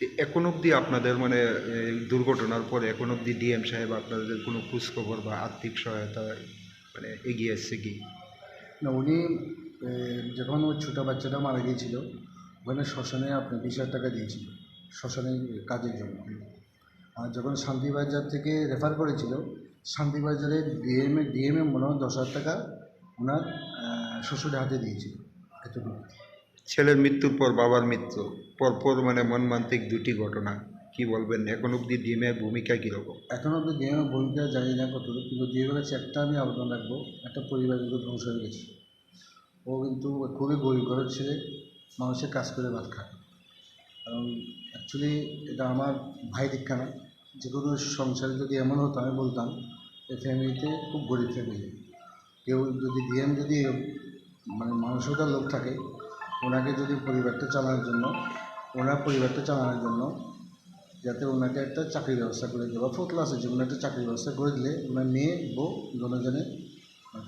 এ-, এখন অবধি আপনাদের মানে এই দুর্ঘটনার পরে এখন অবধি ডিএম সাহেব আপনাদের কোনো খোঁজ খবর বা আর্থিক সহায়তা মানে এগিয়ে আসছে কি? না, উনি, এ, যখন ওই ছোট বাচ্চাটা মারা গিয়েছিল, ওখানে শ্মশানে আপনার বিশ হাজার টাকা দিয়েছিল, শ্মশানের কাজের জন্য। আর যখন শান্তিবাজার থেকে রেফার করেছিল, শান্তিবাজারের ডিএম এ, ডিএম এ মনে হয় দশ হাজার টাকা ওনার, আহ, শ্বশুরের হাতে দিয়েছিল, এতটুকু। ছেলের মৃত্যুর পর বাবার মৃত্যু, পরপর মানে মর্মান্তিক দুটি ঘটনা, কি বলবেন? এখন অবধি ডিএম এর ভূমিকা কিরকম? এখন অবধি ডিএম এর ভূমিকা জানি না কতটুকু, কিন্তু ডিএম এর কাছে একটা আমি আবেদন রাখবো, একটা পরিবার কিন্তু ধ্বংস হয়ে গেছে। ও কিন্তু খুবই গরিব ঘরের ছেলে, মানুষের কাজ করে ভাত খায়। কারণ অ্যাকচুয়ালি এটা আমার ভাই দীক্ষা না, যে কোনো সংসারে যদি এমন হতো আমি বলতাম, এই ফ্যামিলিতে খুব গরিব ফ্যামিলি। কেউ যদি ডিএম যদি মানে মানসিকতার লোক থাকে, ওনাকে যদি পরিবারটা চালানোর জন্য, ওনার পরিবারটা চালানোর জন্য যাতে ওনাকে একটা চাকরির ব্যবস্থা করে দেয় বা ফোর্থ ক্লাসের যে কোনো একটা চাকরির ব্যবস্থা করে দিলে ওনার মেয়ে বউ দুজনে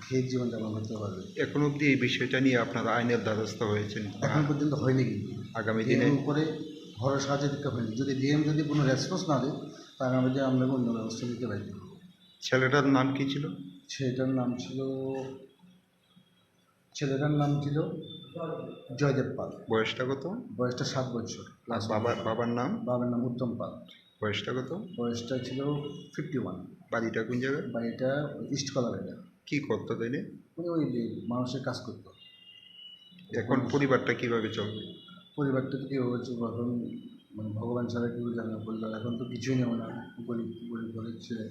খেয়ে জীবন যাপন করতে পারবে। এখন অবধি এই বিষয়টা নিয়ে আপনারা আইনের দ্বারস্থ হয়েছেন? এখন পর্যন্ত হয়নি, কিন্তু আগামী দিনে এর উপরে ভরসা আছে দিতে হয়নি। যদি ডিএম যদি কোনো রেসপন্স না দেয়, তা আগামী দিনে আমরা অন্য ব্যবস্থা নিতে বাধ্য হবো। ছেলেটার নাম কি ছিল? ছেলেটার নাম ছিল, ছেলেটার নাম ছিল জয়দেব পাল। বয়সটা কত? বয়সটা সাত বছর। আর বাবার, বাবার নাম? বাবার নাম উত্তম পাল। বয়সটা কত? বয়সটা ছিল ফিফটি ওয়ান। বাড়িটা কোন জায়গায়? বাড়িটা ইস্ট কলাবেড়া। কি করতো তাইলে? উনি ওই যে মানুষের কাজ করতো। এখন পরিবারটা কিভাবে চলবে? পরিবারটা তো কিভাবে চলবে এখন, মানে, ভগবান ছাড়া কেউ জানে, বললো এখন তো কিছুই নেই ওনার, গরিব, গরিব ঘরের ছেলে,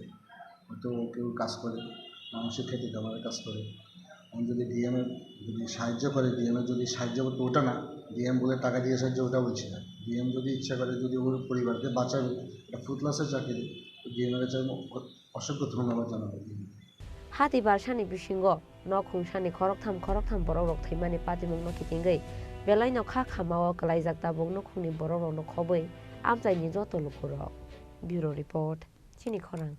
হয়তো ও কেউ কাজ করে, মানুষের খেতে খামারে কাজ করে। এখন যদি ডিএম এর যদি সাহায্য করে, ডিএম এর যদি সাহায্য করতো, ওটা না, ডিএম বলে টাকা দিয়ে সাহায্য, ওটা বলছি না। ডিএম যদি ইচ্ছা করে, যদি ওর পরিবারকে বাঁচাবে, এটা ফুড ক্লাসের চাকরি, তো ডিএম এর কাছে আমি অ-, অসংখ্য ধন্যবাদ জানাবো। Hati barsani bisingo nok khungsani khoroktham khoroktham borok rok thwimani patimung no kitingwi belai no kha khamao kwlaijak tabuk nukhungni borok rok no khobwi amchaini joto lukurok. Bureau Report, Chini Khorang.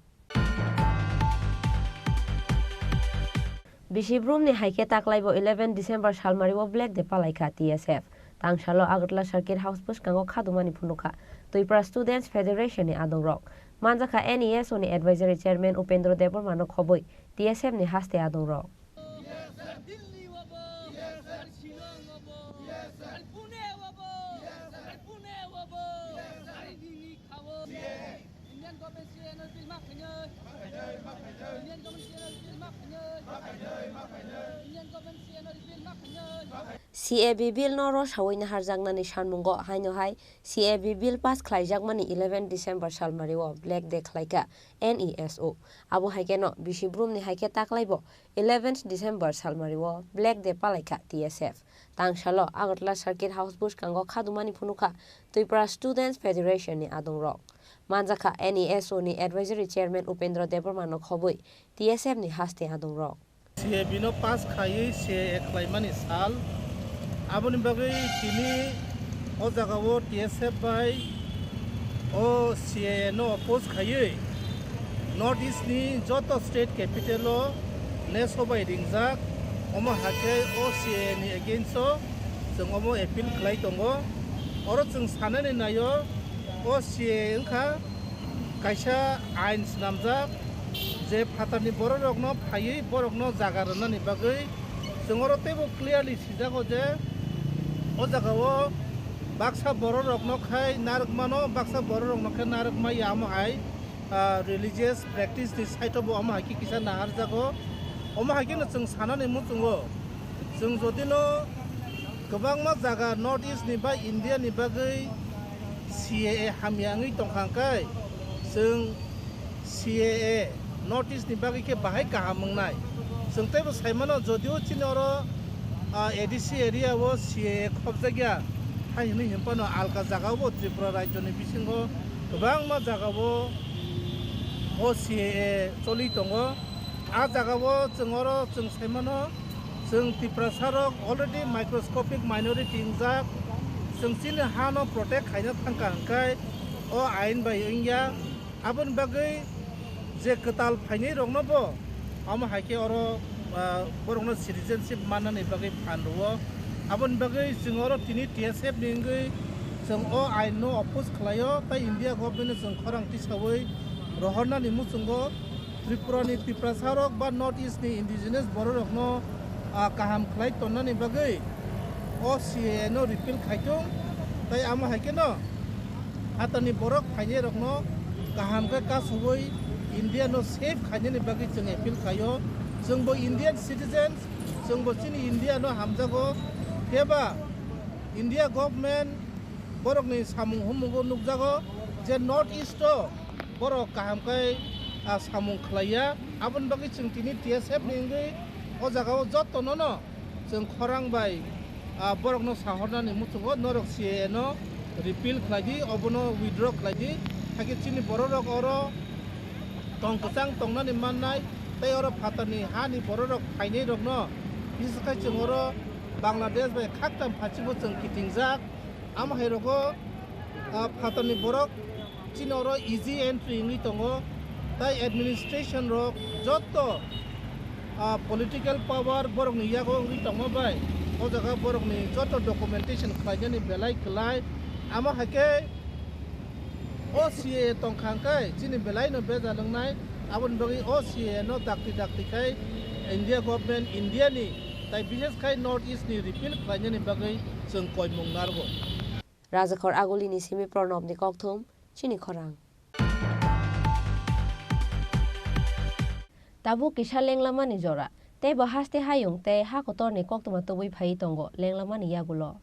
Bisi brumni hai khe taklaibo eleven December salmario Black Day palaikha T S F. Tangsalo Agartala Circuit House bwskango khadumani phunukha Tripura Students Federation ni adongrok. Manjakha N E S O ni Advisory Chairman Upendra Debbarma no khobwi T S F ni haste adongrok. Indian government C A A no repeal ma khainwi. Indian government C A A no repeal ma khainwi. C A B bill no rosaui naharjaknani sanmungo haino hai C A B bill pass khlaijakmani eleven December salmario Black Day khlaikha N E S O. Abo hai kheno bisi brumni hai khe taklaibo eleventh December salmario Black Day palaikha T S F. Tangsalo Agartala Circuit House bwskango khadumani phunukha Tripura Students Federation ni adongrok. Manjakha N E S O ni Advisory Chairman Upendra Debbarma no khobwi T S F ni haste adongrok. C A B no pass khaiwi C A A khlaimani sal. Aboni bagwi tini o jagao T S F bai o C A A no oppose khaiwi North East ni joto state capital o neso bai ringjak. Omo hakhe o C A A ni against o chwng omo appeal khlai tongo. Oro chwng sanani naio, o C A A wngkha kaisa ain swnamjak, je phatarni bororokno phaiwi borokno jaga rwnani bagwi. Chwng oro teibo clearly sijago je o jagao baksa bororokno khai narwkmano, baksa bororokno khe narwkmaya, omo hai, ah, religious practice ni side o bo omo hai khe kisa naharjago. Omo hai kheno chwng sanani muchungo, chwng jodino kwbangma jaga North East ni ba India ni bagwi C A A hamya wngwi tongkha hwnkhe, chwng C A A North East ni bagwi khe bahai kaham wngnai. Chwng teibo saimano, jodio chini oro, ah, A D C area o C A A khopjakya hai hwnwi hinphano alka jagao bo Tripura rajyo ni bisingo kwbangma jagao o C A A choli tongo. A jagao chwng oro chwng saimano, chwng Tiprasa rok already microscopic minority wngjak, chwng chini hano protect khaina thangkha hwnkhe o ain bai wngya. Aboni bagwi je kwtal phainai rokno bo omo hai khe oro, ah, borokno citizenship mannani bagwi phan rwo. Aboni bagwi chwng oro tini T S F ni wngwi chwng o ain no oppose khlaio, tei India government no chwng khorang tisaui rohornani muchungo Tripura ni Tiprasa rok ba North East ni indigenous borok rokno, ah, kaham khlai tonnani bagwi o C A A no repeal khai thung, tei amo hai kheno phatarni borok phainai rokno kaham khe kasugwi India no save khainani bagwi chwng appeal khaio. Chwng bo Indian citizens, chwng bo chini India no hamjago, phiya ba India government borokni samung humung o nukjago je North East o borok kaham khe, ah, samung khlaiya. Aboni bagwi chwng tini T S F ni wngwi o jagao jotono no chwng khorang bai, ah, borokno sahornani muchungo norok C A A no repeal khlai di, obono withdraw khlai di. Hakhe chini borok rok oro tong kwchang tongnani mannai tei oro phatarni hani borok rok phainai rokno, bises khe chwng oro Bangladesh bai khaktam phachibo chwng kitingjak. Amo hai rogo, ah, phatarni borok chini oro easy entry wngwi tongo, tei administration rok joto, ah, political power borokni yago wngwi tongma bai o jaga borokni joto documentation khlainani belai kwlai. Amo hai khe o C A A tongkha hwnkhe chini belaino bejal wngnai, aboni bagwi o C A A no dakti dakti khai India government, India ni, tai bises khai North East ni repeal khlainani bagwi chwng koimung narwgo. Rajakhor Agulini simi Pranobni kokthum, chini khorang. Tabuk kisa lenglamani jora, teibo haste hayung tei ha kotorni koktwma tubui phaiwi tongo lenglamani yagulo.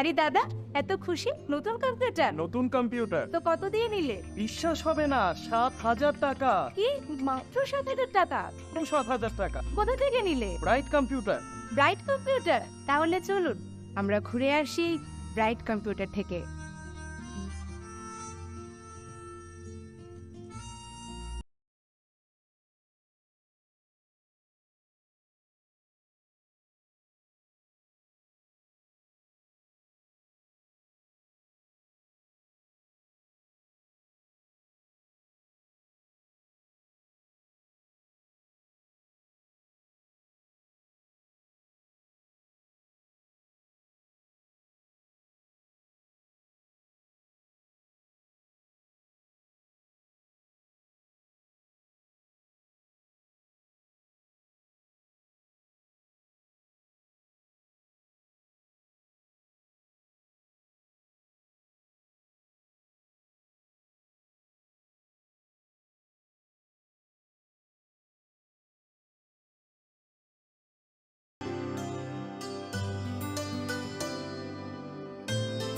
আরে দাদা, এত খুশি? নতুন কম্পিউটার? নতুন কম্পিউটার। তো কত দিয়ে নিলে? বিশ্বাস হবে না, সাত হাজার টাকা। কি? মাত্র সাত হাজার টাকা? মাত্র সাত হাজার টাকা। কোথা থেকে নিলে? Bright computer. Bright computer? তাহলে চলুন, আমরা ঘুরে আসি ব্রাইট কম্পিউটার থেকে।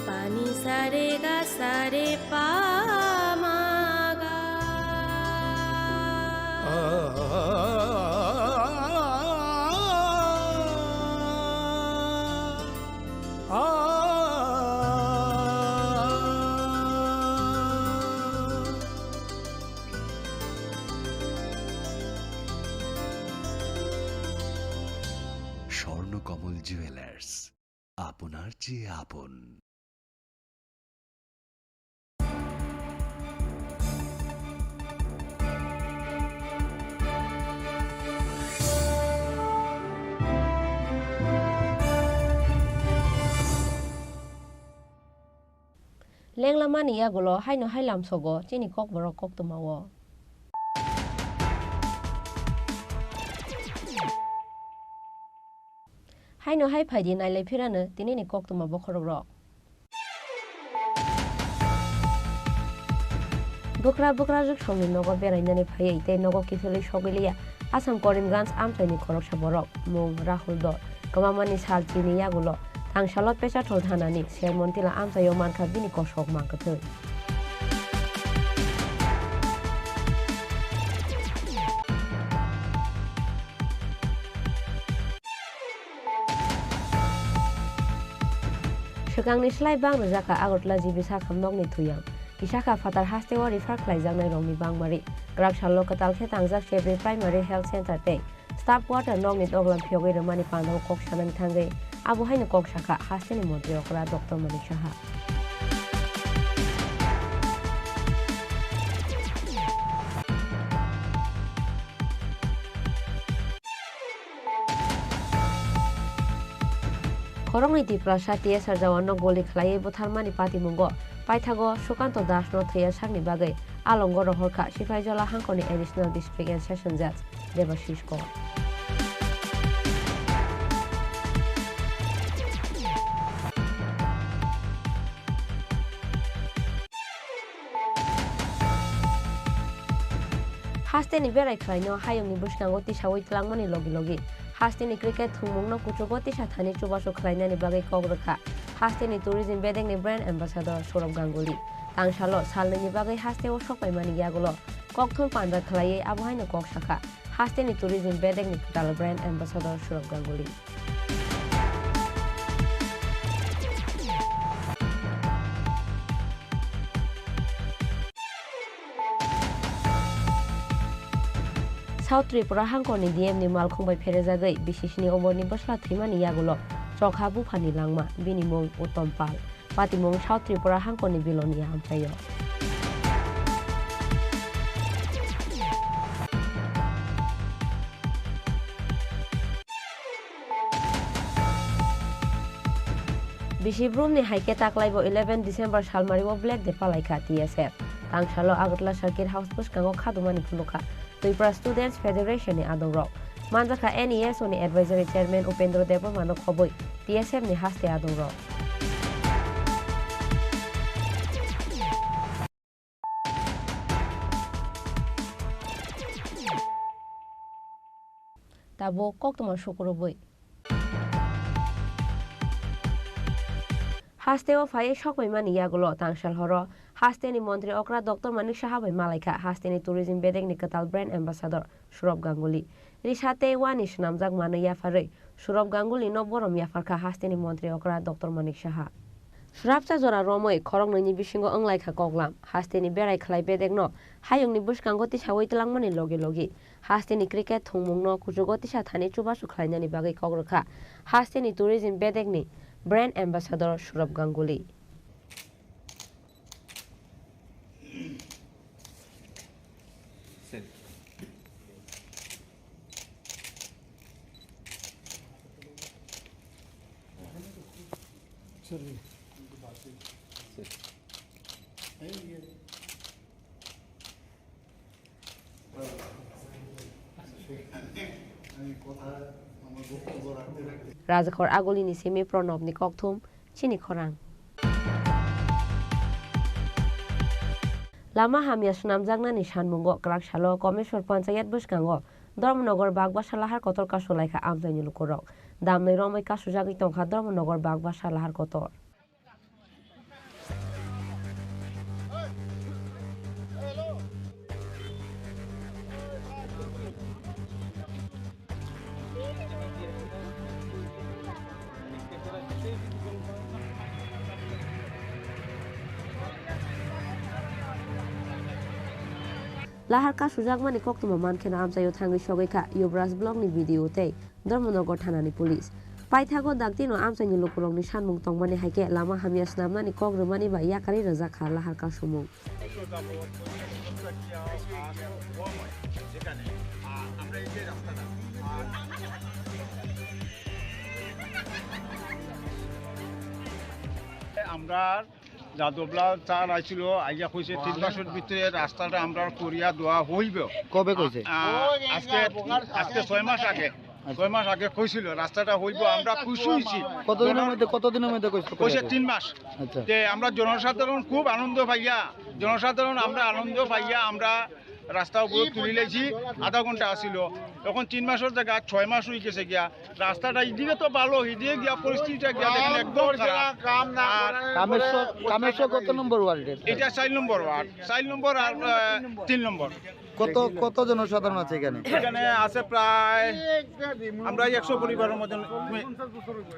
Pani sare ga sare pa ma ga. Swarnakamal jewellers, আপনার চেয়ে আপন। Lenglamani yagulo haino hai lamsogo chini kokborok koktwmao. Haino hai phaidi nailai phirano tinini koktwma bokhorokrok. Bwkra bwkra rwksongni nogo berainani phaiwi tei nogo kiphilwi sogwi liya Assam Karimganj amchaini khoroksa borok, mung Rahul Dor. Kwmamani sal chini yagulo Tangsalo Pecharthal thanani Sher Montila amchaio mankha bini kosok mang kwthwi. Swkangni slai bang rwjakha Agartala G B sakham nokni thuyang. Kisakha phatar hasteo refer khlaijaknai rokni bangmari. Kwrak salo kwtal khe tangjak Chebri Primary Health Center tei staff quarter nokni doglam phiyogwi rwmani pandao kok sanani thangwi abo haino kok sakha hasteni montri okra Doctor Manik Saha. Khoroknwi Tiprasa T S R jawanno goli khlaiwi butharmani patimungo paithago Sukanto Dasno thwiya sakni bagwi alongo rohorkha Sipaijola hangkoni Additional District and Session Judge Debashish Kor. Hasteni berai khlaino hayungni bwskango tisaui twlangmani logi logi hasteni cricket thwngmungno kuchugo tisa thani chubachu khlainani bagwi kok rwkha hasteni tourism bedekni brand ambassador Sourav Ganguly. Tangsalo salnwini bagwi hasteo sokpaimani yagulo kokthum panda khlaiwi abo haino kok sakha hasteni tourism bedekni kwtal brand ambassador Sourav Ganguly. South Tripura hangkorni D M ni malkhung bai pherejagwi bisi sni oborni bwsla thwimani yagulo chokha buphani langma, bini mung Uttom Pal. Patimung South Tripura hangkorni Bilonia amchaio. Bisi brumni hai khe taklaibo eleven December salmario Black Day palaikha T S F. Tangsalo Agartala Circuit House bwskango khadumani phunukha Tripura Students Federation ni adongrok. Manjakha N E S O ni Advisory Chairman Upendra Debbarma no khobwi T S F ni haste adongrok. Tabuk koktwma sukurubwi. Hasteo phaiwi sokpaimani yagulo tangsal horo hasteni montri okra Doctor Manik Saha bai malaikha hasteni tourism bedekni kwtal brand ambassador Sourav Ganguly. Risa tei wani swnamjak manwi yapharwi Sourav Ganguly no borom yapharkha hasteni montri okra Doctor Manik Saha. Swrapsa jora romwi khoroknwini bisingo wnglaikha koklam. Hasteni berai khlai bedekno hayungni bwskango tisaui twlangmani logi logi hasteni cricket thwngmungno kuchugo tisa thani chubachu khlainani bagwi kok rwkha hasteni tourism bedekni brand ambassador Sourav Ganguly. Rajakhor Agulini simi Pranobni kokthum, chini khorang. Lama hamya swnamjaknani sanmungo kwrak salo Komeswar Panchayat bwskango Dharmanagar Bagbasa lahar kotor kasulaikha amchaini lukurok. Damnwi romwi kasujagwi tongkha Dharmanagar Bagbasa lahar kotor. Lahar kasujakmani koktwma mankheno amchaio thangwi sogwi kha Yuvraj Block ni B D O tei Dharmanagar thanani police. Paithago daktino amchaini lukurokni sanmung tongmani hai khe lama hamya swnamnani kok rwmani bai yakarwi rwjak kha lahar kasumung. আমরা যাদবলাল স্যার আইছিল, আইয়া কইছে তিন মাসের ভিতরে রাস্তাটা আমরা করিয়া দেওয়া হইব। কবে কইছে? আ-, আ-, আজকে, আজকে ছয় মাস আগে, আচ্ছা। ছয় মাস আগে কইছিল রাস্তাটা হইব, আমরা খুশি হইছি। কতদিনের মধ্যে, কতদিনের মধ্যে কইছে? কইছে তিন মাস। আচ্ছা। তে আমরা জনসাধারণ খুব আনন্দ পাইয়া, জনসাধারণ আমরা আনন্দ পাইয়া আমরা রাস্তা উপরে তুলি লাইছি, আধা ঘন্টা আছিল, এখন তিন মাসের জায়গা ছয় মাস হয়ে গেছে গিয়া। রাস্তাটা এদিকে তো ভালো, এদিকে গিয়া পরিস্থিতিটা গিয়া দেখেন একদম খারাপ। কাম না আর করার কামেশ্বর, কামেশ্বর কত নম্বর ওয়ার্ডের? এটা চার নম্বর ওয়ার্ড, চার নম্বর আর, আহ, তিন নম্বর। কত, কত জনসাধারণ আছে এখানে? এখানে আছে প্রায়, আমরা একশো পরিবারের মতন। তুমি,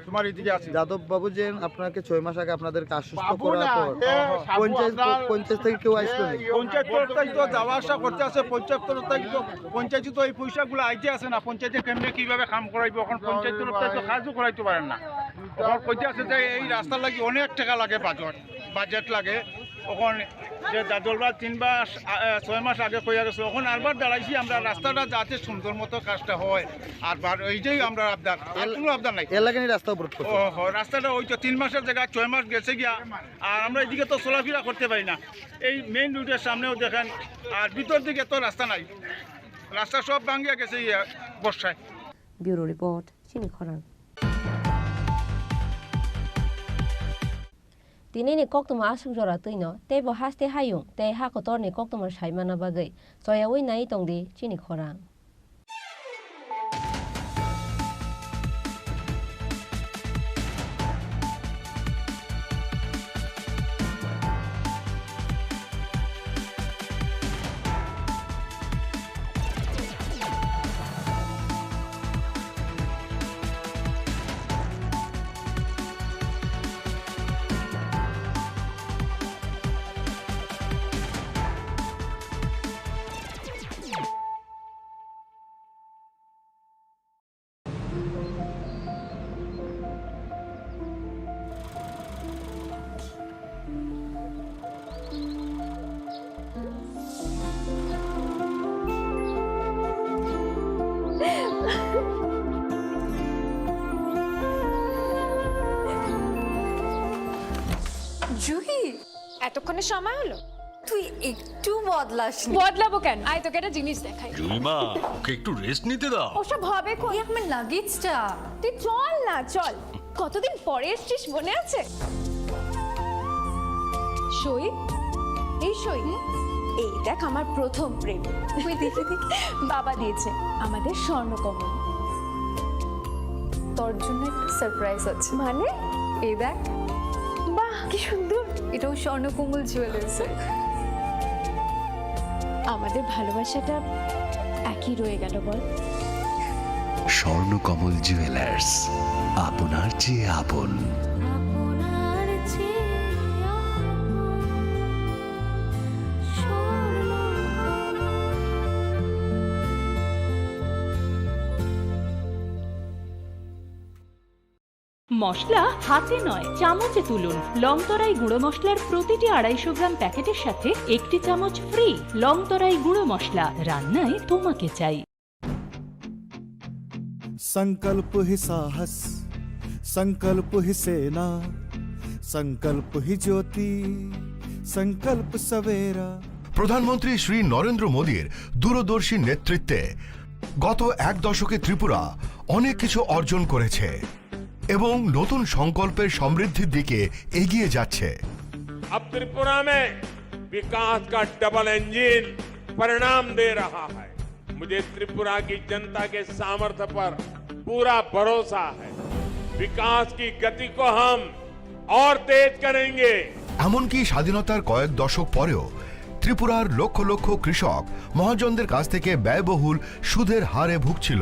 তোমার এদিকে আছে। যাদব বাবু যে আপনাকে ছয় মাস আগে আপনাদেরকে আশ্বস্ত বাবু করার না, পর এ, বাবু পঞ্চায়েত, আপনার পঞ্চায়েত থেকে কেউ আসলো না? পঞ্চায়েত তরফ থেকে তো যাওয়া আসা করতে আছে, পঞ্চায়েত তরফ থেকে তো, পঞ্চায়েতে তো এই পয়সাগুলো আইতে আছে না, পঞ্চায়েতে কেমনে কিভাবে কাম করাইবো, এখন পঞ্চায়েত তরফ থেকে তো কাজও করাইতে পারেন না। এখন কইতে আছে যে এই রাস্তার লাগি অনেক টাকা লাগে, বাজেট, বাজেট লাগে। এখন যে জাদলবা তিন মাস, আ, আ, ছয় মাস আগে কইয়া গেছে, এখন আরবার দাঁড়াইছি আমরা রাস্তাটা যাতে সুন্দর মতো কাজটা হয়, আরবার এইটাই আমরা আবদার, আর কোনো আবদার নাই। এর লাগি রাস্তা অবরোধ করছে? ও, হ, রাস্তাটা ওই তো তিন মাসের জায়গায় ছয় মাস গেছে গিয়া, আর আমরা এদিকে তো চলাফেরা করতে পারি না। এই মেইন রোডের সামনেও দেখেন, আর ভিতর দিকে তো রাস্তা নাই, রাস্তা সব ভাঙিয়া গেছে ইয়ে বর্ষায়। ব্যুরো রিপোর্ট, চিনি খরাং। Tinini koktwma aswk jora twino, teibo haste hayung tei ha kotorni koktwma saimana bagwi choyaui nai tongdi chini khorang. Juhi, এতক্ষণে সময় হলো? তুই একটু বদলাসনি। বদলাবো কেন? আয়, তোকে একটা জিনিস দেখাই। জুইমা, ওকে একটু রেস্ট নিতে দাও। ওসব হবে কই? এই আমার লাগেজটা। তুই চল না, চল। কতদিন পরে এসছিস, মনে আছে? সই, এই সই। এই দেখ, আমার প্রথম প্রেম। তুই দেখে দেখে। বাবা দিয়েছে আমাদের স্বর্ণকমল। তোর জন্য একটা সারপ্রাইজ আছে। মানে? এই দেখ। বাহ, কি সুন্দর। এটাও স্বর্ণকমল জুয়েলার্সের। আমাদের ভালোবাসাটা একই রয়ে গেল, বল? স্বর্ণকমল জুয়েলার্স, আপনার চেয়ে আপন। মশলা হাতে নয়, চামচে তুলুন। লং তরাই গুঁড়ো মশলার প্রতিটি আড়াইশো গ্রাম প্যাকেটের সাথে একটি চামচ ফ্রি। লং তরাই গুঁড়ো মশলা, রান্নায় তোমাকে চাই। संकल्प ही साहस, संकल्प ही सेना, संकल्प ही ज्योति, संकल्प सवेरा। প্রধানমন্ত্রী শ্রী নরেন্দ্র মোদীর দূরদর্শী নেতৃত্বে গত এক দশকে ত্রিপুরা অনেক কিছু অর্জন করেছে এবং নতুন সংকল্পের সমৃদ্ধির দিকে এগিয়ে যাচ্ছে। अब त्रिपुरा में विकास का डबल इंजन परिणाम दे रहा है। मुझे त्रिपुरा की जनता के सामर्थ्य पर पूरा भरोसा है। विकास की गति को हम और तेज करेंगे। এমনকি স্বাধীনতার কয়েক দশক পরেও ত্রিপুরার লক্ষ লক্ষ কৃষক মহাজনদের কাছ থেকে ব্যয়বহুল সুদের হারে ভুগছিল।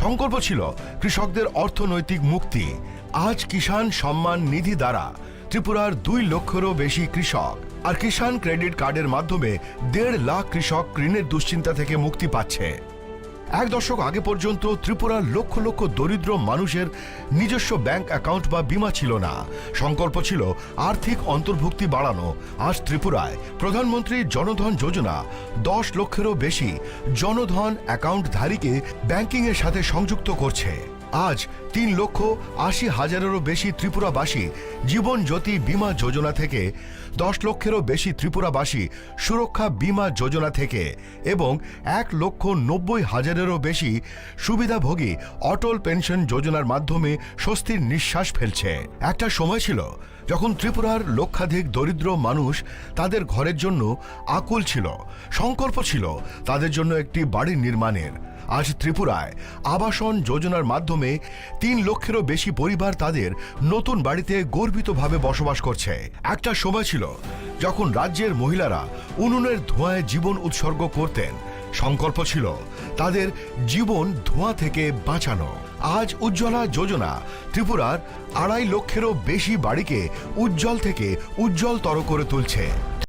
সংকল্প ছিল কৃষকদের অর্থনৈতিক মুক্তি। আজ কিষাণ সম্মান নিধি দ্বারা ত্রিপুরার দুই লক্ষেরও বেশি কৃষক আর কিষাণ ক্রেডিট কার্ডের মাধ্যমে দেড় লাখ কৃষক ঋণের দুশ্চিন্তা থেকে মুক্তি পাচ্ছে। এক দশক আগে পর্যন্ত ত্রিপুরার লক্ষ লক্ষ দরিদ্র মানুষের নিজস্ব ব্যাংক অ্যাকাউন্ট বা বীমা ছিল না। সংকল্প ছিল আর্থিক অন্তর্ভুক্তি বাড়ানো। আজ ত্রিপুরায় প্রধানমন্ত্রী জনধন যোজনা দশ লক্ষেরও বেশি জনধন অ্যাকাউন্টধারীকে ব্যাংকিংয়ের সাথে সংযুক্ত করছে। আজ তিন লক্ষ আশি হাজারেরও বেশি ত্রিপুরাবাসী জীবন জ্যোতি বীমা যোজনা থেকে, দশ লক্ষেরও বেশি ত্রিপুরাবাসী সুরক্ষা বীমা যোজনা থেকে এবং এক লক্ষ নব্বই হাজারেরও বেশি সুবিধাভোগী অটল পেনশন যোজনার মাধ্যমে স্বস্তির নিঃশ্বাস ফেলছে। একটা সময় ছিল যখন ত্রিপুরার লক্ষাধিক দরিদ্র মানুষ তাদের ঘরের জন্য আকুল ছিল, সংকল্প ছিল তাদের জন্য একটি বাড়ি নির্মাণের। আজ ত্রিপুরায় আবাসন যোজনার মাধ্যমে তিন লক্ষেরও বেশি পরিবার তাদের নতুন বাড়িতে গর্বিতভাবে বসবাস করছে। একটা সময় ছিল যখন রাজ্যের মহিলারা উনুনের ধোঁয়ায় জীবন উৎসর্গ করতেন, সংকল্প ছিল তাদের জীবন ধোঁয়া থেকে বাঁচানো। আজ উজ্জ্বলা যোজনা ত্রিপুরার আড়াই লক্ষেরও বেশি বাড়িকে উজ্জ্বল থেকে উজ্জ্বলতর করে তুলছে।